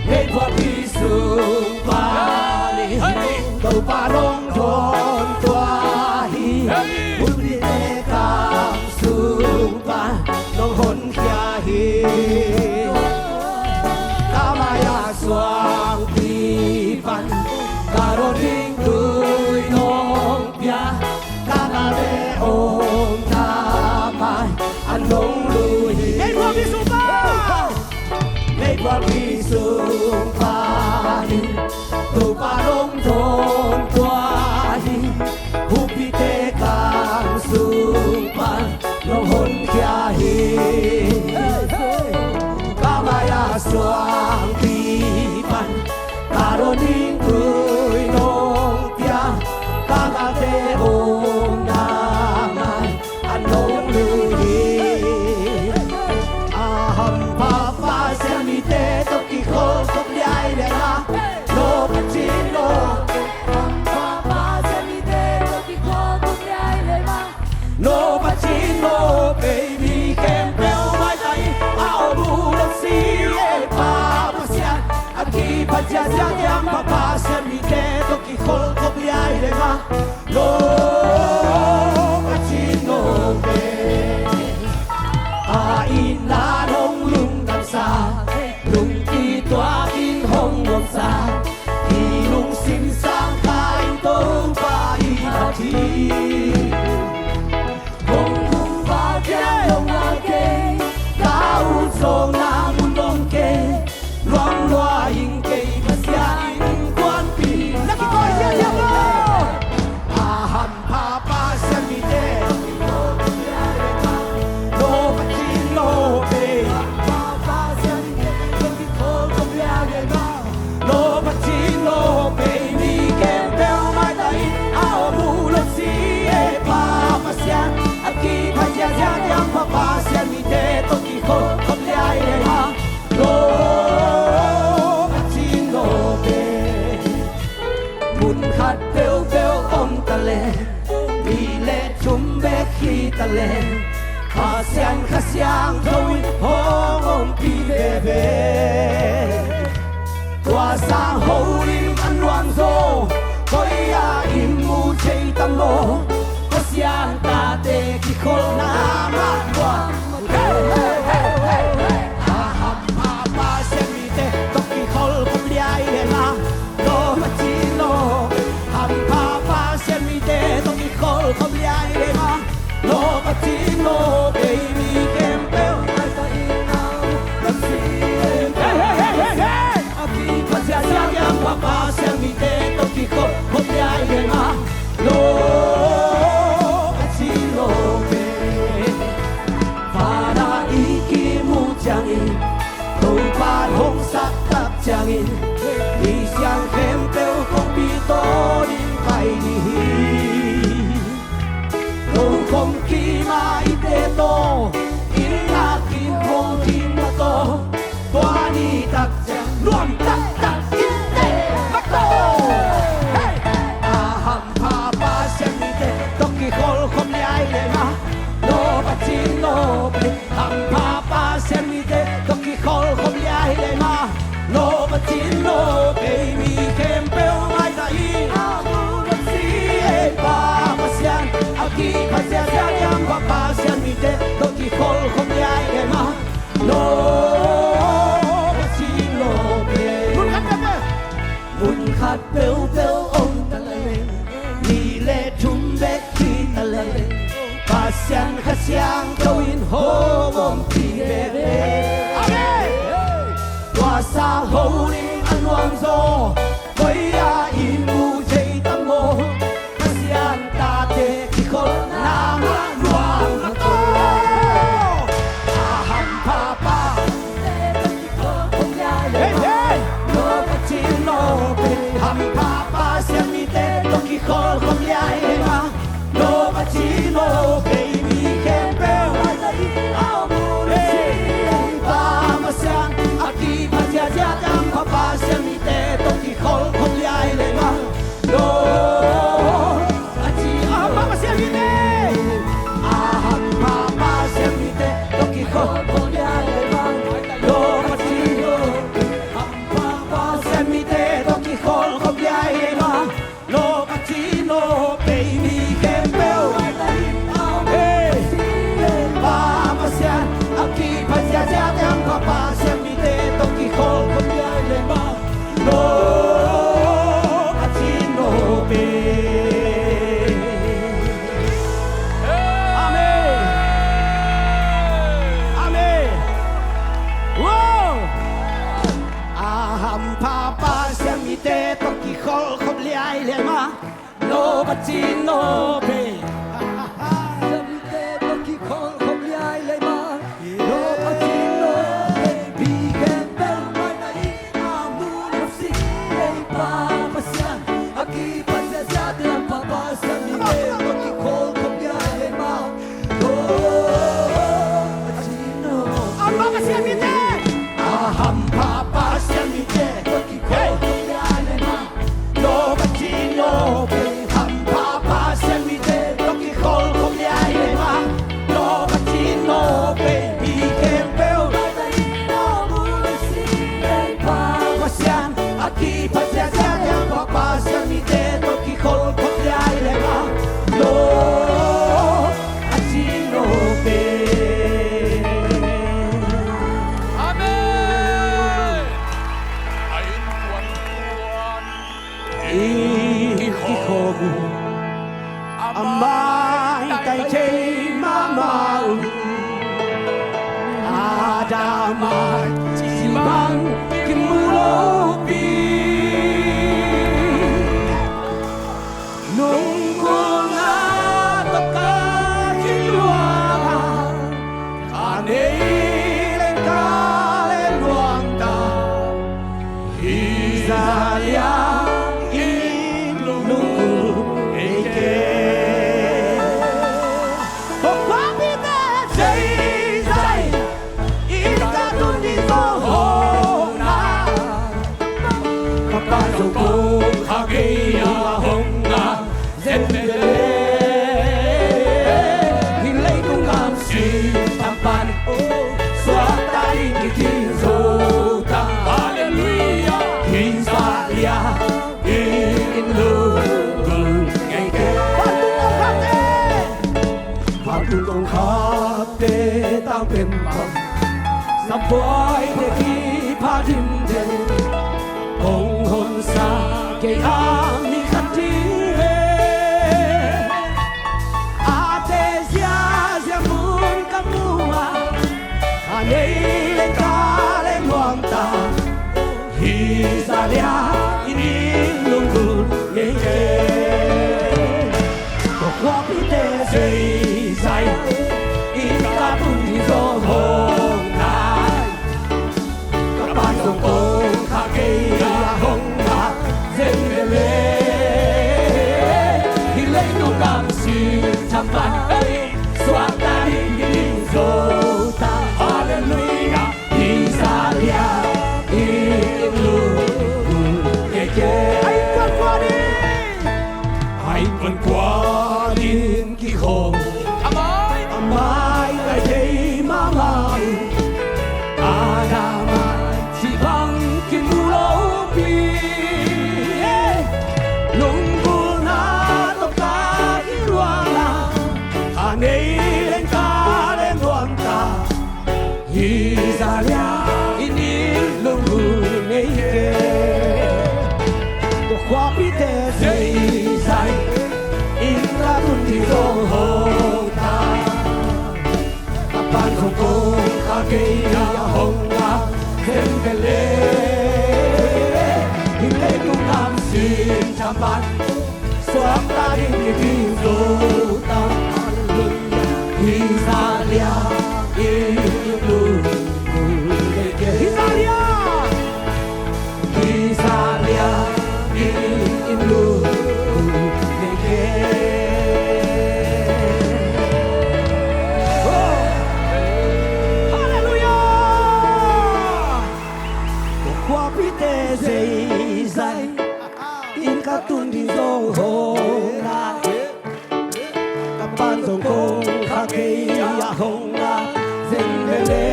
Meikuangpi sung panin Topa nong dawn tua hi. Hunpite kam sung pan nong honkhia hi. Ka mai-a suangpi pan ka dawn ding tui nong pia. Ka galte omna mai-ah nong lui hi. Meikuangpi sung pan. Meikuangpi sung panin Topa nong dawn tua hi. Hunpite kam sung pan nong honkhia hi. Ka mai-a suangpi pan ka dawn ding tui nong pia. Ka galte omna mai-ah nong lui hi. A hampha Pasian mite tawh kikhol khop liai leh mah. No Pasian no. Hampha Pasian mite tawh kikhol khop liai leh mah. No Pasian no, baby khempeuh maitai a om uh lo si e Pa Pasian. A kiphat ziahziah a hampha Pasian mite tawh kikhol khop liai leh mah. No Pasian no, baby. A itna nong lungdamsa, lungkituakin hong omsa, i lungsim sang kha in Topa i phat hi. Hong tung val kei, hong val kei, ka ut zawhna mun om kei, luang lua ing kei Pasian innkuanpi. Na kikawi hial hial lo. A hampha Pasian mite tawh kikhol khop liai leh mah. No Pasian no, baby. Hampha Pasian mite tawh kikhol khop liai leh mah. No Pasian no, baby khempeuh maitai a om uh lo si e Pa Pasian. A kiphat ziahziah a hampha Pasian mite tawh kikhol khop liai leh mah. No Pasian no, baby. Mun khat peuhpeuh om ta leh, nih le thum bek hi ta leh, Pasian Kha Siangtho in hong ompih veve. Tua sang holim a nuam zaw koi-ah i mu thei tam maw? Pasian tate kikholna mah tua. Hey, hey, hey, hey, hey. A hampha Pasian mite tawh kikhol khop liai leh mah. No Pasian no. Hampha Pasian mite tawh kikhol khop liai leh mah. No Pasian no, baby khempeuh maitai a om uh lo si e. Hey, hey, hey, hey, hey. A kiphat ziahziah a hampha Pasian mite tawh kikhol khop liai leh mah. No Pasian no, baby. Vanah i kimu ciangin, Topa hong sak tak ciangin, i siang khempeuh kongpi tawh ding pai ding hi. Tokhom kima i te tawh, inn a kim hong ding na tawh, tua ni tak ciang nuam taktak in te mah tawh. Hey! A hampha Pasian mite tawh kikhol khop liai leh mah. No Pasian no, baby. Hampha Pasian mite tawh kikhol khop liai leh mah. No Pasian Amen. A innkuankuan, inn kikhop uh, a maitai thei mahmah uh. Adam a cih bang kimu lopi. Nunggulna tawh ka kiluang a, kha nei leng ka leng nuam ta. Hih zah liang in lunggulh ngei kei. Kong khuapite zeizai inn ka tun ding zong hong nai. Ka pa zong kong kha kei a hong nai. Zen lele, hih leitung gam sin tam pan, suakta ding kitin zo ta. Halleluiah. Hih zah liang in lunggulh ngei kei. Vantung kongkhakte, vantung kongkhakte tang pen bang, sabuaite kipha ding den, kong honsa kei a mi khat ding ve. A te ziazia mun ka mu a, kha nei leng ka leng nuam ta. Hih zah liang in lunggulh ngei kei. Ka khuapite zeizai inn ka tun ding zong hong nai. Ka pa zong kong kha kei a hong nai. Zen lele, hih leitung gam sin tam pan, suakta ding kitin zo ta. Halleluiah. Hih zah liang in lunggulh ngei kei. A innkuan kua ding, a innkuan kua ding kikhop, a mai, a maitai thei mahmah uh. Adam a cih bang kimu lopi. Lunggulhna tawh ka kiluang a, kha nei leng ka leng nuam ta. Hih zah liang in lunggulh ngei kei. Ka khuapite zeizai inn ka tun ding zong hong nai. Ka pa zong kong kha kei a hong nai. Zen lele, hih leitung gam sin tam pan, suakta ding kitin zo ta. Halleluiah. Hih zah liang in lunggulh ngei kei. Hih zah liang, hih zah liang in lunggulh ngei kei. Oh. Halleluiah. Ka khuapite zeizai inn ka tun ding zong hong nai. Ka pa zong kong kha kei a hong nai. Zen lele,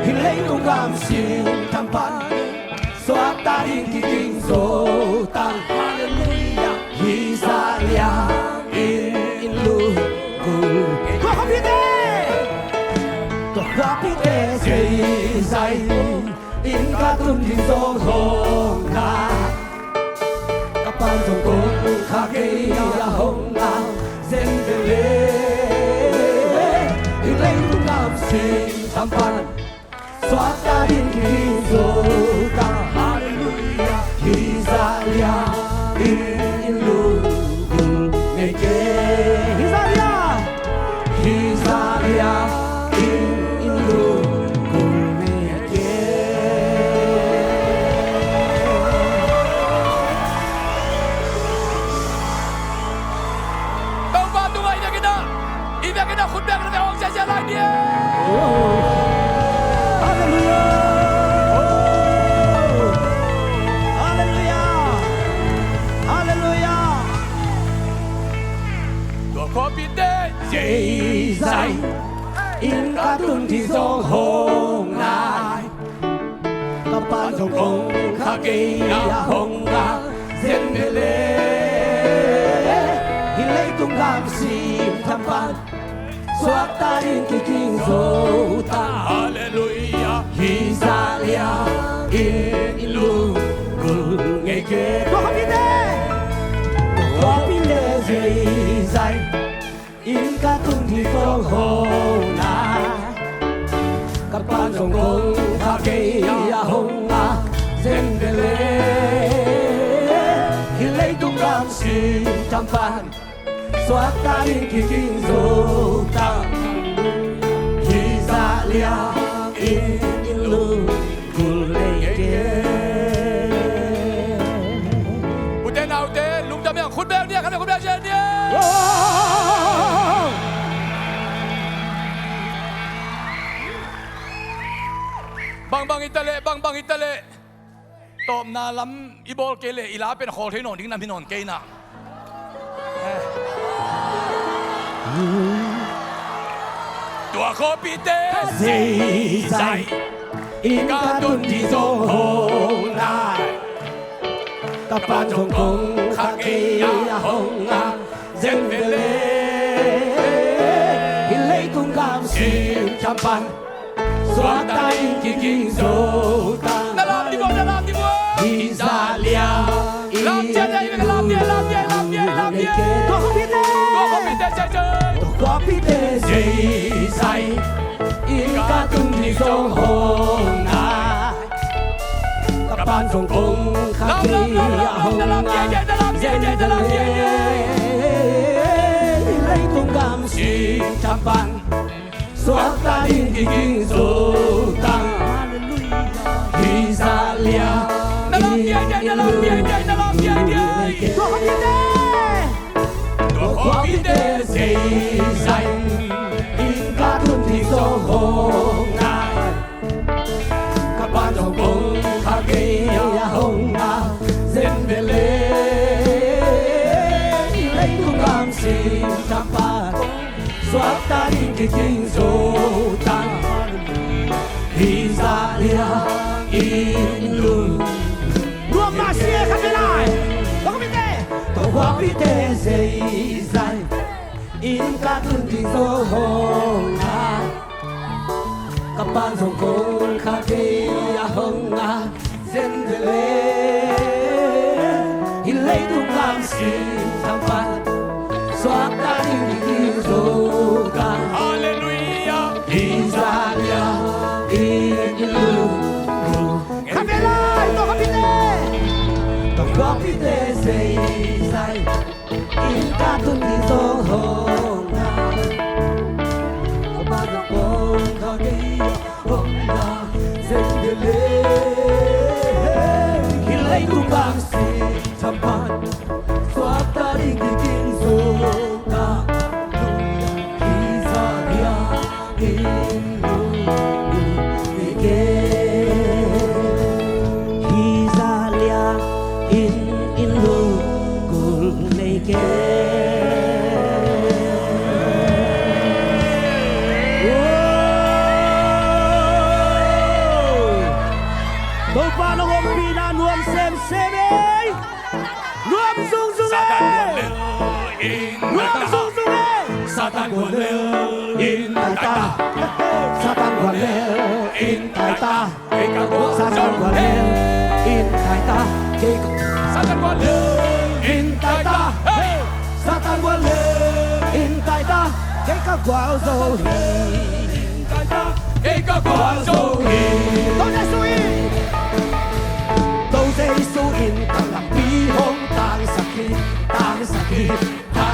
hih leitung gam sin tam pan, suakta ding kitin zo ta. Halleluiah. Hih zah liang in lunggulh. Ka khuapite, ka khuapite zeizai inn ka tun ding zong hong nai. Ka pa zong kong kha kei a hong nai. Zen lele, hih leitung gam sin tam pan, suakta ding kitin zo ta. Halleluiah. Hih zah liang in lunggulh Tua liang in in lungkul nei kei. Topa tungah i biakinn ah, i biakinn ah khut beng in a hong ziahziah lai ni. Halleluiah. Halleluiah. Halleluiah. Tua khuapite zeizai in ka tun ding zong hong nai. Ka pa'n zong kong kha kei a hong ngak zen ve leh, hih leitung gam sim tham pan suakta ding kiging zo ta. Halleluiah. Hih zah liang in in lungkul ngei kei. Tua khuapite, tua khuapite zeizai in ka tun ding zong hong nai. Ka pa'n zong kong kha kei a hong ngak zen ve leh, hih leitung gam sim tham pan suakta ding kiging zo ta. Hih zah liang in in lungkul nei kei. Ute naute, lungdam hi hang, khut beng ni a, khat khut beng zen ni a. Bangbang hi ta leh, bangbang hi ta leh, tawpna lam i bawl kei leh i la pen khawl thei nawn ding nam hi nawn kei na. Tua khuapite zeizai in ka tun ding zong hong nai. Ka pa'n zong kong kha kei a hong ngak zen ve leh, hih leitung gam sim tham pan suakta ding kiging zo ta. Na lam ding maw, na lam ding maw. Hih zah liang in in lungkul nei kei. Tua khuapite, tua khuapite zeizai in ka tun ding zong hong nai. Ka pa'n zong kong kha kei a hong ngak zen ve leh, hih leitung gam sim tham pan suakta ding kiging zo ta. Hih zah liang in in lungkul nei kei. Tua khuapite, tua khuapite zeizai in ka tun ding zong hong nai. Ka pa'n zong kong kha kei a hong ngak zen ve leh, hih leitung gam sim tham pan suakta ding kiging zo ta. Hih zah liang in lung. Nuam mah si e, khat ve lai. Tua khuapite, tua khuapite zeizai in ka tun ding zong hong nai. Ka pa'n zong kong kha kei a hong ngak zen ve leh, hih leitung gam sim tham pan suakta ding kiging zo ta. Halleluiah. Hih zah liang in in lungkul. Khat ve lai, tua khuapite, tua khuapite zeizai in ka tun ding zong hong nai. Ka pa'n zong kong kha kei a hong ngak zen ve leh, hih leitung gam sim tham pan suakta ding kiging zo ta. Hih zah liang in lungkul nei kei. Hih zah liang in in lungkul nei kei. Topa nong ompihna nuam semsem ei. Nuam zungzung ei. Nuam zungzung ei. Satan gual lel in tai ta. Satan gual lel in tai ta. Kei ka gual. Satan gual lel in tai ta. Kei ka. Satan gual lel in tai ta. Hey. Satan gual lel in tai ta. Kei ka gual zo hi. Kei ka gual zo hi. To Jesu in. To Jesu in ka lampi hong tangsak hi. Tangsak hi.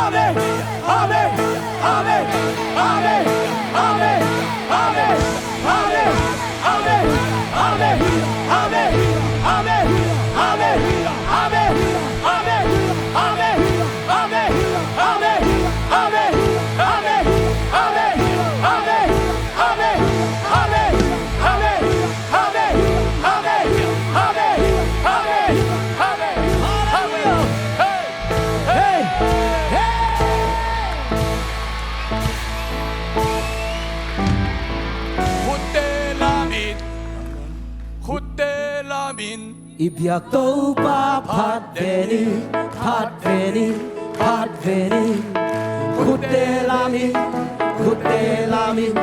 Amen. Amen. Amen. Amen. Amen. Amen. Amen. Hallelujah. Hey. Hey. Hey. Khutte lamin. Khutte lamin. I biak Topa phat ve ni, phat ve ni, phat ve ni. Khutte lamin, khutte lamin,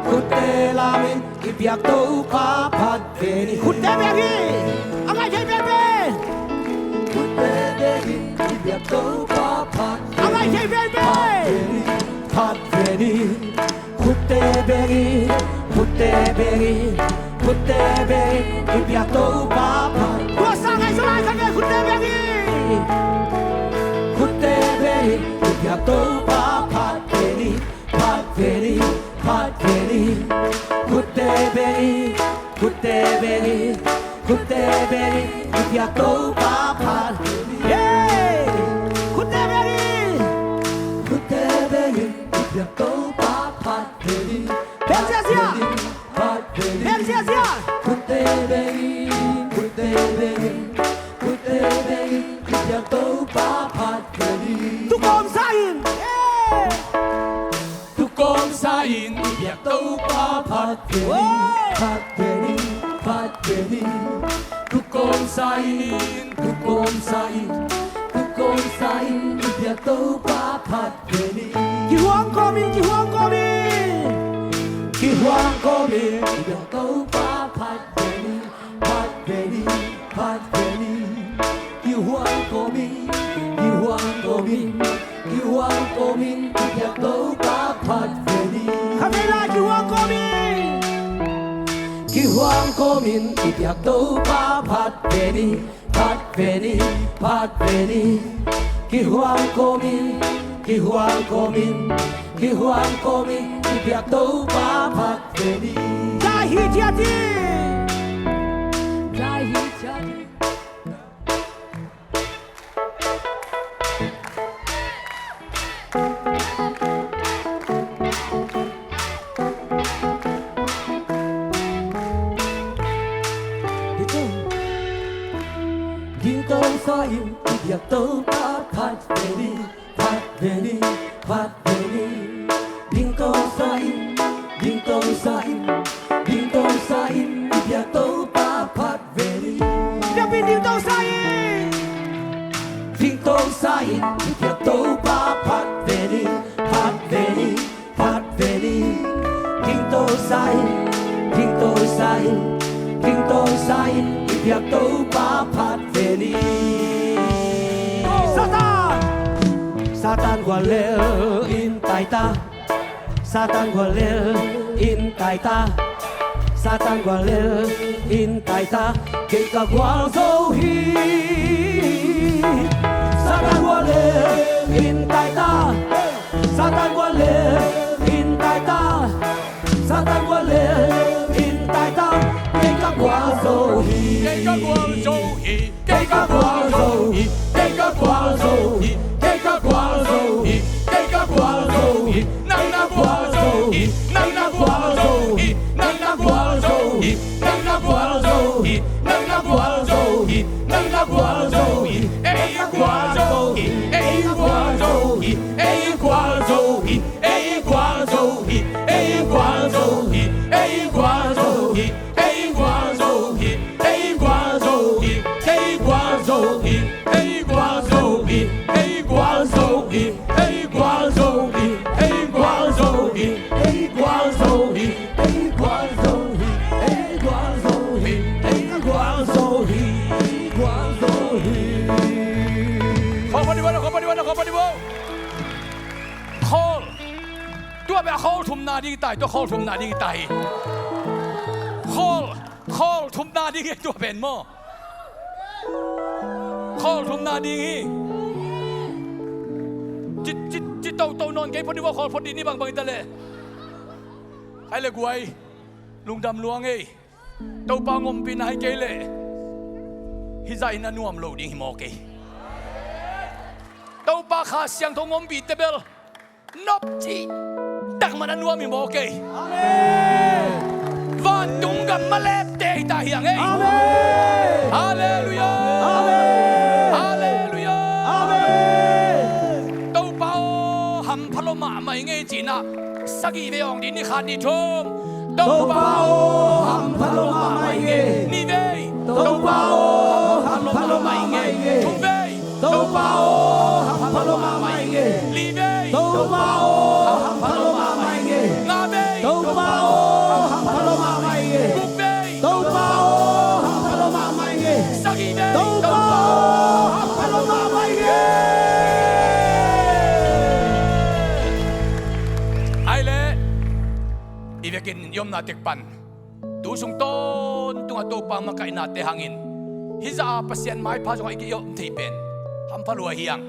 khutte lamin. I biak Topa phat ve ni. Khutte beng hi. A ngai thei bebe. Khutte beng hi. I biak Topa phat ve ni. A ngai thei bebe. Phat ve ni, phat ve ni. Khutte beng hi, khutte beng hi, khutte beng hi, i biak Topa phat. Tua sang ngai zaw lai khat ve, khutte beng hi. Khutte beng hi, i biak Topa phat ve ni, phat ve ni, phat ve ni. Khutte beng hi, khutte beng hi, khutte beng hi, i biak Topa phat ve ni. Hey! Khutte beng hi. Khutte beng hi, i biak Topa phat ve ni. Beng ziazia. Beng ziazia. Khutte beng hi, khutte beng hi, khutte beng hi, i biak Topa phat ve ni. Tukum sa in. Yeah. Tukum sa in, i biak Topa phat ve ni. Wow. Phat ve ni, phat ve ni. Tukum sa in, tukum sa in, tukum sa in, i biak Topa phat ve ni. Kihuang kawm in, kihuang kawm in. Kihuang kawm in, i biak Topa phat ve ni, phat ve ni. Kihuang kawmin, kihuang kawmin i piak Topa phat ve ni. Kha vei la, kihuang kawmin. Kihuang kawmin i piak Topa phat ve ni, phat ve ni, phat ve ni. Kihuang kawmin, kihuang kawmin, kihuang kawmin i piak Topa phat ve ni. Dai hi thiat hi. Dai hi thiat hi. Dingto sa in i piak Topa phat ve ni, phat ve ni, phat ve ni. Dingto sa in, dingto sa in, dingto sa in i piak Topa phat ve ni. Biakpiin dingto sa in. Dingto sa in i piak Topa phat ve ni, phat ve ni, phat ve ni. Dingto sa in, dingto sa in, dingto sa in i piak Topa phat ve ni. Satan! Satan gual lel in tai ta. Satan gual lel in tai ta. Satan gual lel in tai ta. Kei ka gual zo hi. Satan gual lel in tai ta. Satan gual lel in tai ta. Satan gual lel in tai ta. Kei ka gual zo hi. Kei ka gual zo hi. Kei ka gual zo hi, kei ka gual zo hi, kei ka gual zo hi, kei ka gual zo hi. Nang na gual zo hi, nang na gual zo hi, nang na gual zo hi, nang na gual zo hi, nang na gual zo hi, nang na gual zo hi. Ei gual zo hi, ei gual zo hi, ei gual zo hi, ei gual zo hi, ei gual zo hi, ei gual zo hi. Ei gual zo hi, ei gual zo hi, ei gual zo hi, ei gual zo hi, ei gual zo hi, ei gual zo hi, ei gual zo hi, ei gual zo hi, ei gual zo hi, ei gual zo hi, ei gual zo hi, ei gual zo hi. Khawm pah dih bo, khawm pah dih bo, khawm pah dih bo. Khawl. Tua beh a khawl thumna ding hi tai, tua khawl thumna ding hi tai. Khawl. Khawl thumna ding hi tua pen maw? Khawl thumna ding hi. Ci, ci, ci toto nawn kei phot dih ua, khawl phot dih ni bangbang hi ta leh. Hai le guai. Lungdam lua ing ei. Topa hong ompihna hi kei leh. Hih zah in a nuam lo ding hi maw kei. Topa Kha Siangtho hong ompih te bel. Nop cih tak man a nuam hi maw kei. Amen. Vantung gam malepte hi ta hi hang ei. Amen. Halleluiah. Amen. Halleluiah. Amen. Topa aw, hampha lua mahmah ing ei cihna. Sagih vei hong dih ni, khat ni thum. Topa aw, hampha lua mahmah ing ei. Nih vei. Topa aw, hampha lua mahmah ing ei. Thum vei. Topa aw, hampha lua mahmah ing ei. Li vei. Topa aw, hampha lua mahmah ing ei. Nga vei. Topa aw, hampha lua mahmah ing ei. Guk vei. Topa aw, hampha lua mahmah ing ei. Sagih vei. Topa aw, hampha lua mahmah ing ei. Ai leh, i vekin i omna tek pan tu sung tawntung a Topa makaihnate hangin hih zah a Pasian maipha zongah i ki-om thei pen hampha lua hi hang.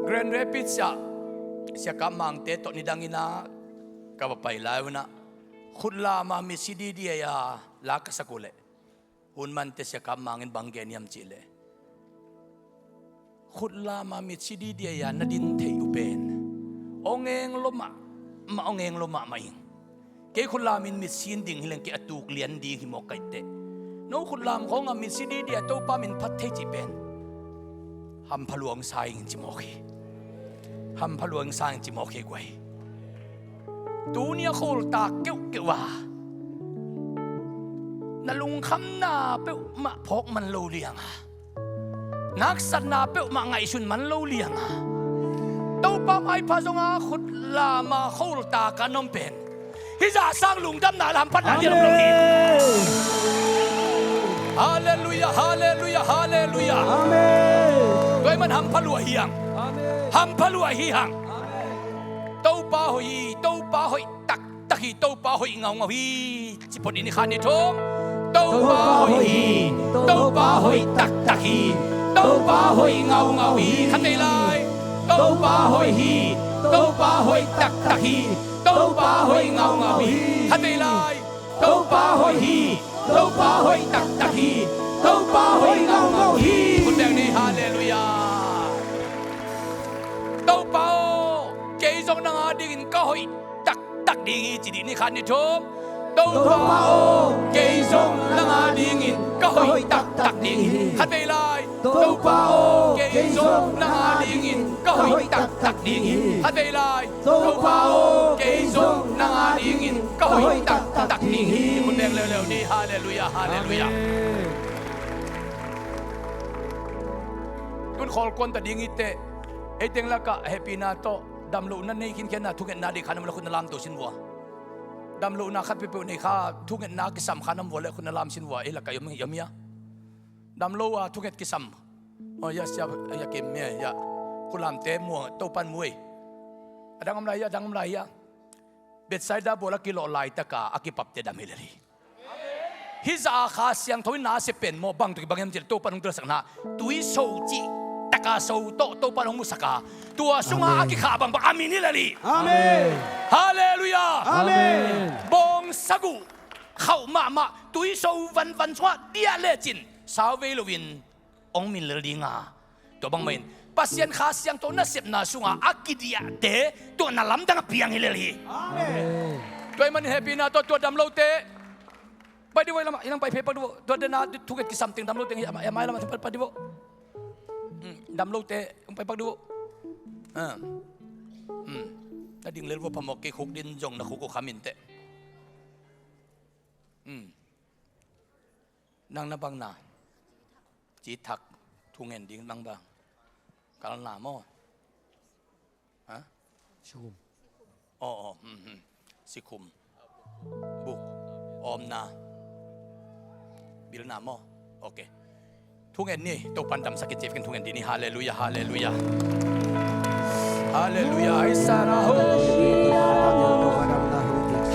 Grand Rapids ah Sia Kap Mangte tawh nidang in ah ka va pai lai un ah, khutlam a mitsi didi a la ka sak uh leh, hun mante Sia Kap Mang in bang gen hiam cih leh, khutlam a mitsi didi a na din theih uh pen awngeng lua mahmah, awngeng lua mahmah ing. Kei khutlam in mitsi in ding hi leng kei a tuk lian ding hi mawk ka hi teh. No khutlam khawng a mitsi didi a Topa min phat thei cih pen hampha lua hong sa ing ci mawk hi. Hampha lua hong sa ing ci mawk hi guai. Tuni a khawltak keuhkeuh a na lungkhamna peuhmah phawk man lo liang a, na haksatna peuhmah ngaihsun man lo liang a, Topa maipha zong a khutlam a khawltak a na om pen hih zah sang lungdamna le hamphatna ding a om lo hi. Amen. Halleluiah, halleluiah, halleluiah. Amen. hampha lua hi hang. Amen. Hampha lua hi hang. Amen. Topa hoih hi, Topa hoih taktak hi, Topa hoih ngaungau hi. Ci phot ni, ni khat ni thum. Topa hoih hi, Topa hoih taktak hi, Topa hoih ngaungau hi. Khat vei lai. Topa hoih hi, Topa hoih taktak hi, Topa hoih ngaungau hi. Khat vei lai. Topa hoih hi, Topa hoih taktak hi, Topa hoih ngaungau hi. Khut beng ni, halleluiah. Topa aw, kei zong nang adingin ka hoih taktak ding hi, ci dih ni, khat ni thum. Topa aw, kei zong nang adingin ka hoih taktak ding hi. Khat vei lai. Topa aw, kei zong nang adingin ka hoih taktak ding hi. Khat vei lai. Topa aw, kei zong nang adingin ka hoih taktak ding hi. Khut beng leuleu ni, halleluiah, halleluiah. Amen. Tun khawlkuan ta ding hi teh. Ei teng lakah hehpihna tawh damlohna nei khinkhian a, thungetna ding kha na om leh khut na lam to sin vua. Damlohna khat peuhpeuh nei kha, thungetna kisam kha na om vua leh khut na lam sin vua. Ei lakah i om, i om hia? Damlo a thunget kisam. Oh, ya, sia, ya, kim, ya, ya. Khulamte muang, Topan mu ei. A dang om lai hia, a dang om lai hia. Bethsaida bawl a kilawh laitaka a kipapte dam hi lel hi. Hih zah a Kha Siangtho in na a sia pen maw, bang tawh kibang hiam cih leh Topan hong telsak na, tuiso cih taka so tawh Topan hong musak a, tua sungah a kikhah bangbang a min hi lel hi. Amen. Halleluiah. Amen. Bawngsak uh, khauh mahmah, tuiso vanvan sungah diah lecin sau vei loin hong min lel ding a, tua bangmah in Pasian Kha Siangtho nasepna sungah a kidiahte tua na lamdang a piang hi lel hi. Amen. Tua ahih manin hehpihna tawh tua damlote, pai dih vo, i lam, i lam pai phei pak dih vo. Tua dena thunget kisam teng damlo teng hi, a mai lamah pai, pai dih vo. Hmm, damlote hong pai pak dih vo. Ah. Hmm. Na ding lel vo, phamawh kei, khuk din zong na khuk uh kha minteh. Hmm. Nang na bang na? Cithak, thungen ding nang bang? Kalna maw? Ha? Sikhum. Oh, oh, hmm, hmm. Sikhum. Buk. Omna. Bilna maw? Okay. Thungen ni, Topan damsak in ci ken thungen dih ni. Halleluiah, halleluiah. Halleluiah, ai saraho.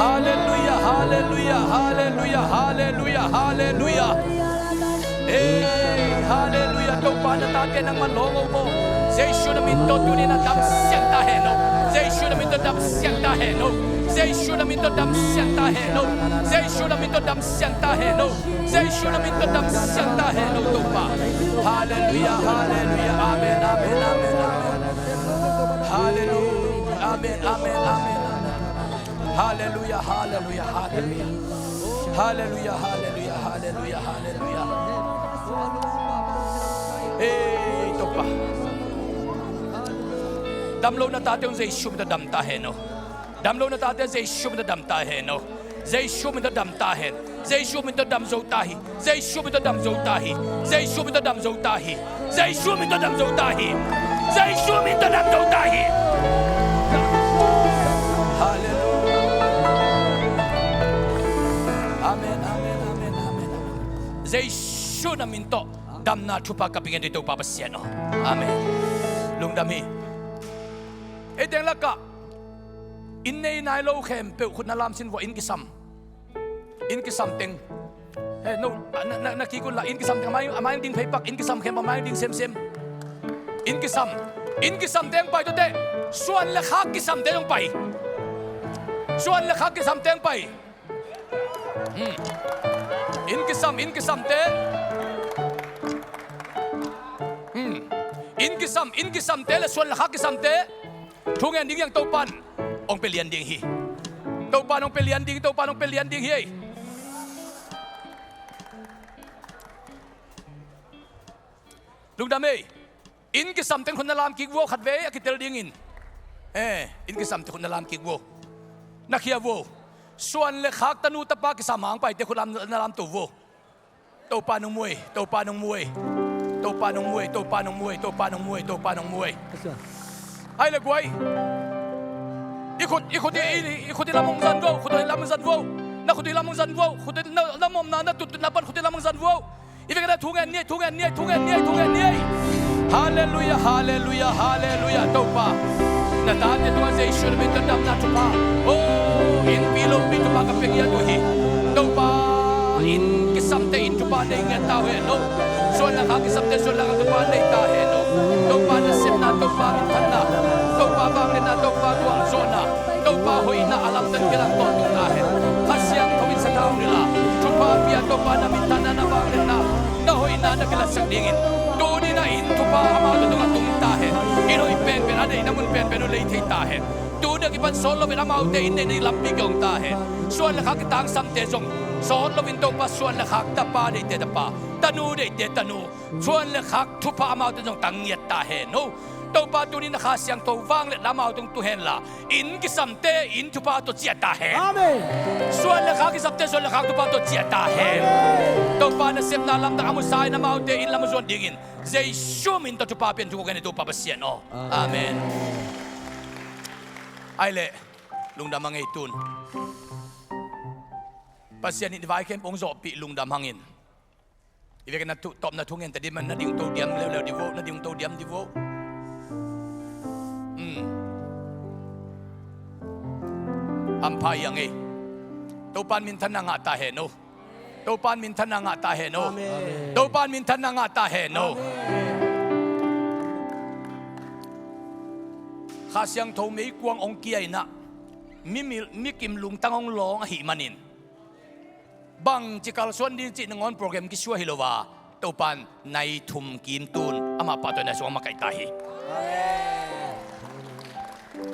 Halleluiah, halleluiah, halleluiah, halleluiah, halleluiah. Hey, halleluiah. Topa, na tate nangmah lawng o maw. Jesu na min tawh tuni na dam siang ta hen o. Jesu na min tawh dam siang ta hen o. Jesu na min tawh dam siang ta hen o. Jesu na min tawh dam siang ta hen o. Jesu na min tawh dam siang ta hen o, Topa. Halleluiah, halleluiah. Amen, amen, amen, amen. Halleluiah. Amen, amen, amen, amen. Halleluiah, halleluiah, halleluiah. Halleluiah, halleluiah, halleluiah, halleluiah. Hey, Topa. Damlo na tate un Jesu min tawh dam ta hen o. Damlo na tate Jesu min tawh dam ta hen o. Jesu min tawh dam ta hen. Jesu min tawh dam zo ta hi. Jesu min tawh dam zo ta hi. Jesu min tawh dam zo ta hi. Jesu min tawh dam zo ta hi. Jesu min tawh dam zo ta hi. Halleluiah. Amen, amen, amen, amen, amen. Jesu na min tawh damna thupha ka pia ngen hi, Topa Pasian aw. Amen. Lungdam hi. Ei teng lakah inn nei nai lo khempeuh khut na lam sin vua, inn kisam. Inn kisam teng. He, no, na, na, na kik un la, inn kisam teng, a mai, a mai ding phei pak, inn kisam khempeuh a mai ding semsem. Inn kisam. Inn kisam teng pai tuate. Suan le khak kisam teng pai. Suan le khak kisam teng pai. Hmm. Inn kisam, inn kisamte. Hmm. Inn kisam, inn kisamte le suan le khak kisamte. Thungen ding hi hang, Topan hong pia lian ding hi. Topan hong pia lian ding, Topan hong pia lian ding hi. Lungdam ei. Inn kisamte khut na lam kik vua, khatvei a kitel dingin. Eh, inn kisamte khut na lam kik vua. Na khia vua. Suan le khak, tanu tapa kisam hang paite khut lam, na lam to vua. Topa nong mu ei, Topa nong mu ei. Topa nong mu ei, Topa nong mu ei, Topa nong mu ei, Topa nong mu ei. Ai le guai. I khut, i khut i, i, i khut i lam hong zan vua, khut i lam hong zan vua. Na khut i lam hong zan vua, khut i na, na mawhna, na tutna pan khut i lam hong zan vua. I vekna thungen ni ei, thungen ni ei, thungen ni ei, thungen ni ei. Halleluia, halleluia, halleluia. Topa, na tate tungah Jesu min tawh damna thupha, oh, innpi lopi thupha ka pia ngiat uh hi. Topa, inn kisamte inn thupha nei ngiat ta hen aw. Suan le khak kisamte suan le khak thupha nei ta hen aw. Topa nasepna, Topa minthanna, Topa vangliatna, Topa gualzawhna, Topa hoihna a lamdang kilang tawntung ta hen. Kha Siangtho in sathau nila thupha pia, Topa na minthanna, na vangliatna, na hoihna na kilatsak dingin tuni-in ah inn thupha amaute tungah tung ta hen. Inn hoih penpen, a deihna mun penpen uh lei thei ta hen. Tuni a kipan sawt loin amaute inn neihna lampi kihong ta hen. Suan le khak kitangsamte zong sawt loin Topa suan le khak tapa deihte tapa, tanu deihte tanu, suan le khak thupha amaute zong tang ngiat ta hen aw. Topa tuni-in a Kha Siangtho vangliatna amaute tung hen la, inn kisamte inn thupha tawh ciah ta hen. Amen. Suan le khak kisamte suan le khak thupha tawh ciah ta hen. Amen. Topa nasepna lamdang a musa in amaute inn lam a zuan dingin Jesu min tawh thupha pian thu kong ngen hi Topa Pasian aw. Amen. Amen. Ai leh, lungdam a ngei tun. Pasian in i vai khempeuh hong zawhpih lungdam hangin, i vekin na thu, tawpna thu ngen ta dih man, na ding to diam leuleu dih vo, na ding to diam dih vo. Hmm. Hampha hi a ngei. Topa in minthanna ngah ta hen aw. Topa in minthanna ngah ta hen aw. Amen. Topa in minthanna ngah ta hen aw. Amen. Kha Siangtho meikuang hong kia in ah, mi, mi, mikim lungtang hong lawng ahih manin, bangci kalsuan ding cih nangawn program kisuah hi lo a, Topa in nai thum kim tun amah pahtawina sungah makaih ta hi. Amen.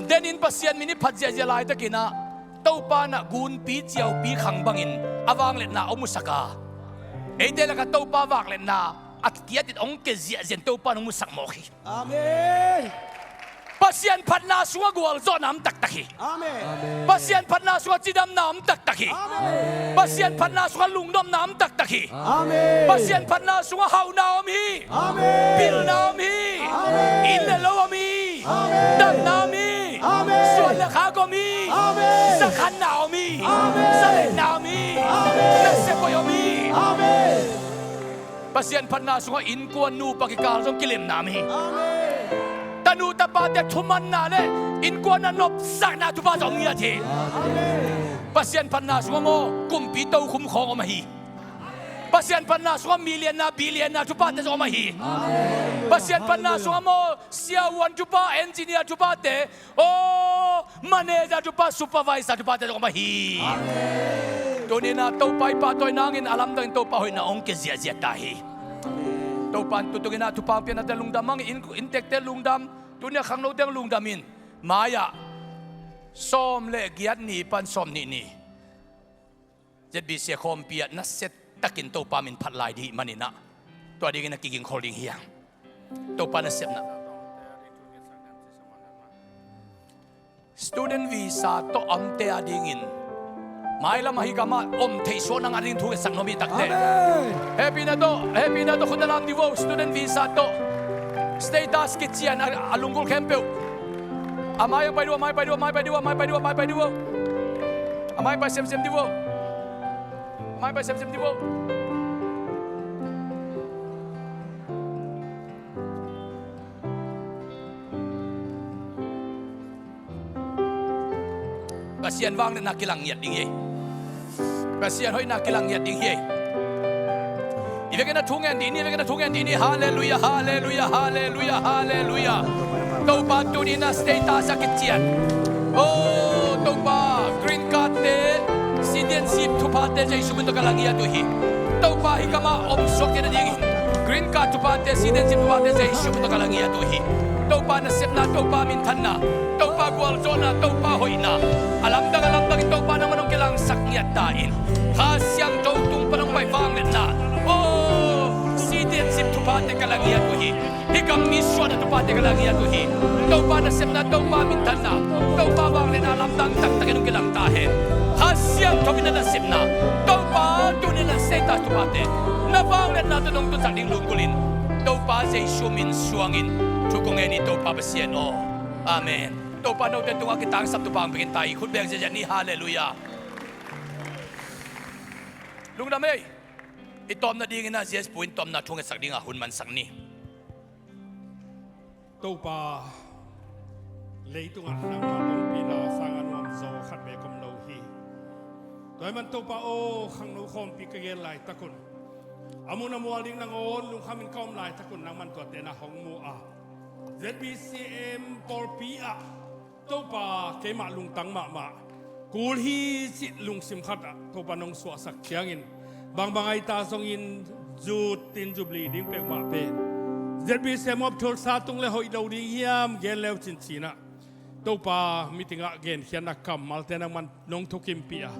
Denin Pasian min i phat ziahziah laitakin ah, Topa in ah gunpi ciaupi khang bangin a vangliatna hong musak a, eite lakah Topa vangliatna a kiat in hong kia ziahziah in Topa in hong musak mawk hi. Amen. Pasian phatna sungah gualzawhna om taktak hi. Amen. Amen. Pasian phatna sungah cidamna om taktak hi. Amen. Pasian phatna sungah lungdamna om taktak hi. Amen. Pasian phatna sungah hauhna om hi. Amen. Pilna om hi. Amen. Inn le lo om hi. Amen. Damna om hi. Amen. Suan le khak om hi. Amen. Zakhanna om hi. Amen. Zaleitna om hi. Amen. Nasep hoih om hi. Amen. Pasian phatna sungah innkuan nupa kikal zong kilemna om hi. Amen. Tanu tapate thumanna le innkuan a nopsakna thupha zong om ngiat hi. Amen. Pasian phatna sungah maw, kumpi tokhum khawng om ahi. Pasian phatna sungah million-na, billion-na thupate zong om ahi. Amen. Pasian phatna sungah maw, siavuan thupha, engineer thuphate, aw, manager thupha, supervisor thuphate zong om ahi. Amen. Tuni-in ah Topa i pahtawina hangin a lamdangin Topa hoihna hong kia ziahziah ta hi. Amen. Topa in tutung in ah thupha hong pianate lungdam hangin, inn, inntekte lungdam, tuni-a khangnote hong lungdam in, mai-ah sawm le giat ni pan sawm nih ni Z B C a khawmpi ah nasia takin Topa min phat lai ding hih manin ah, tua dingin a kigingkhol ding hi hang. Topa nasepna. Student visa tawh a omte a dingin mailam ahi kamah om theih suak nang a ding thu ngetsak nuam hi takte. Amen. Hehpihna tawh, hehpihna tawh khut na lam dih vo, student visa tawh. Status kician a, a lunggulh khempeuh. A mai pai dih vo, a mai pai dih vo, a mai pai dih vo, a mai pai dih vo, a mai pai dih vo. A mai pai semsem dih vo. A mai pai semsem dih vo. Pasian vangliatna kilang ngiat ding hi. Pasian hoihna kilang ngiat ding hi. I vekin a thu ngen dih ni, i vekin a thu ngen dih ni. Halleluia, halleluia, halleluia, halleluia. Topa tuni-in a status a kician, oh, Topa, green card te, citizenship thuphate Jesu min tawh ka lang ngiat uh hi. Topa hih kamah om suak theihna dingin green card thuphate, citizenship thuphate Jesu min tawh ka lang ngiat uh hi. Topa nasepna, Topa minthanna, Topa gualzawhna, Topa hoihna, a lamdang a lamdangin Topa nangman hong kilangsak ngiat ta in. Kha Siangtho tung pan hong pai vangliatna, oh, citizenship thuphate ka lang ngiat uh hi. Hih gam mi suahna thuphate ka lang ngiat uh hi. Topa nasepna, Topa minthanna, Topa vangliatna lamdang taktakin hong kilang ta hen. Kha Siangtho in na nasepna, Topa tuni-in a status thuphate, na vangliatna tawh nong tunsak ding lunggulh in, Topa Jesu min suangin thu kong ngen hi Topa Pasian aw. Amen. Topa note tungah kitangsap thupha hong pia ken ta hi. Khut beng ziahziah ni. Halleluia. Lungdam ei. I tawpna dingin a Z S Pu in tawpna thu ngetsak dingah hun mansak ni. Topa, leitungah nangmah ompihna sangin nuam zaw khat beek om lo hi. Tua ahih manin Topa aw, khangno khawmpi ka gen laitakun, a mun a mual ding nangawn lungkhamin ka om laitakun nangman tuate na hong mu a, Z B C M pawlpi ah Topa, keimah lungtang mahmah, kul hi cih lungsim khat ah Topa nong suahsak ciangin, bangbang ahi ta zongin, zutin Jubilee ding peuhmah pen Z B C M of Tulsa tung le hoih lo ding hiam gen leu cincin ah, Topa, meeting ah genkhiatna kammalte nangman nong thukimpih a,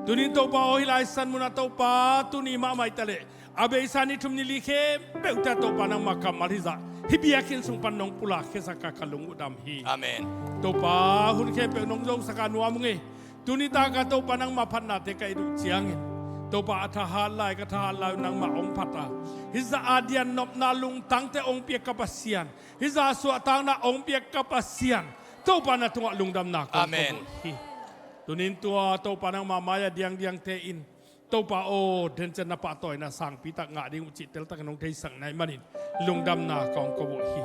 tunin Topa aw, hih lai san munah Topa, tuni mahmah hi taleh a beisa ni thum ni li khempeuhte ah Topa nangma kammal hizah hih biakinn sung pan nong pulak khiasak a ka lung uh dam hi. Amen. Topa, hun khempeuh nong zosak a nuam ung ei. Tuni tak ah Topa nangma phatnate ka it uh ciangin, Topa, a thahat lai ka thahat lai uh nangmah hong phat a, hizah a dian nopna lungtangte hong piak ka Pasian, hizah suahtakna hong piak ka Pasian, Topa na tungah lungdamna kong, amen, ko uh hi. Tunin tua Topa nangma mai-ah diangdiangte in Topa aw, dencian na pahtawina sangpi tak ngah ding uh cih teltakin hong theisak na hih manin lungdamna kong ko uh hi.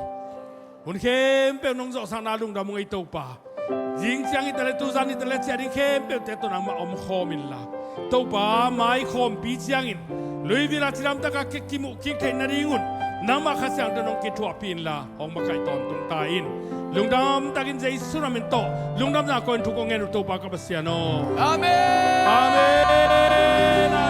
Hun khempeuh nong zawhsakna lungdam ung ei Topa. Zing ciang hi taleh, tuzan hi taleh, ciah ding khempeuhte tawh nangmah omkhawm inla, Topa, mai khawmpi ciangin Louisville ah cidamtak a kimuh kik theih nadingun nangmah Kha Siangtho nong kithuahpih inla, hong makaih tawntung ta in. Lungdam takin Jesu na min tawh lungdamna kong in thu kong ngen uh Topa ka Pasian aw. Amen. Amen.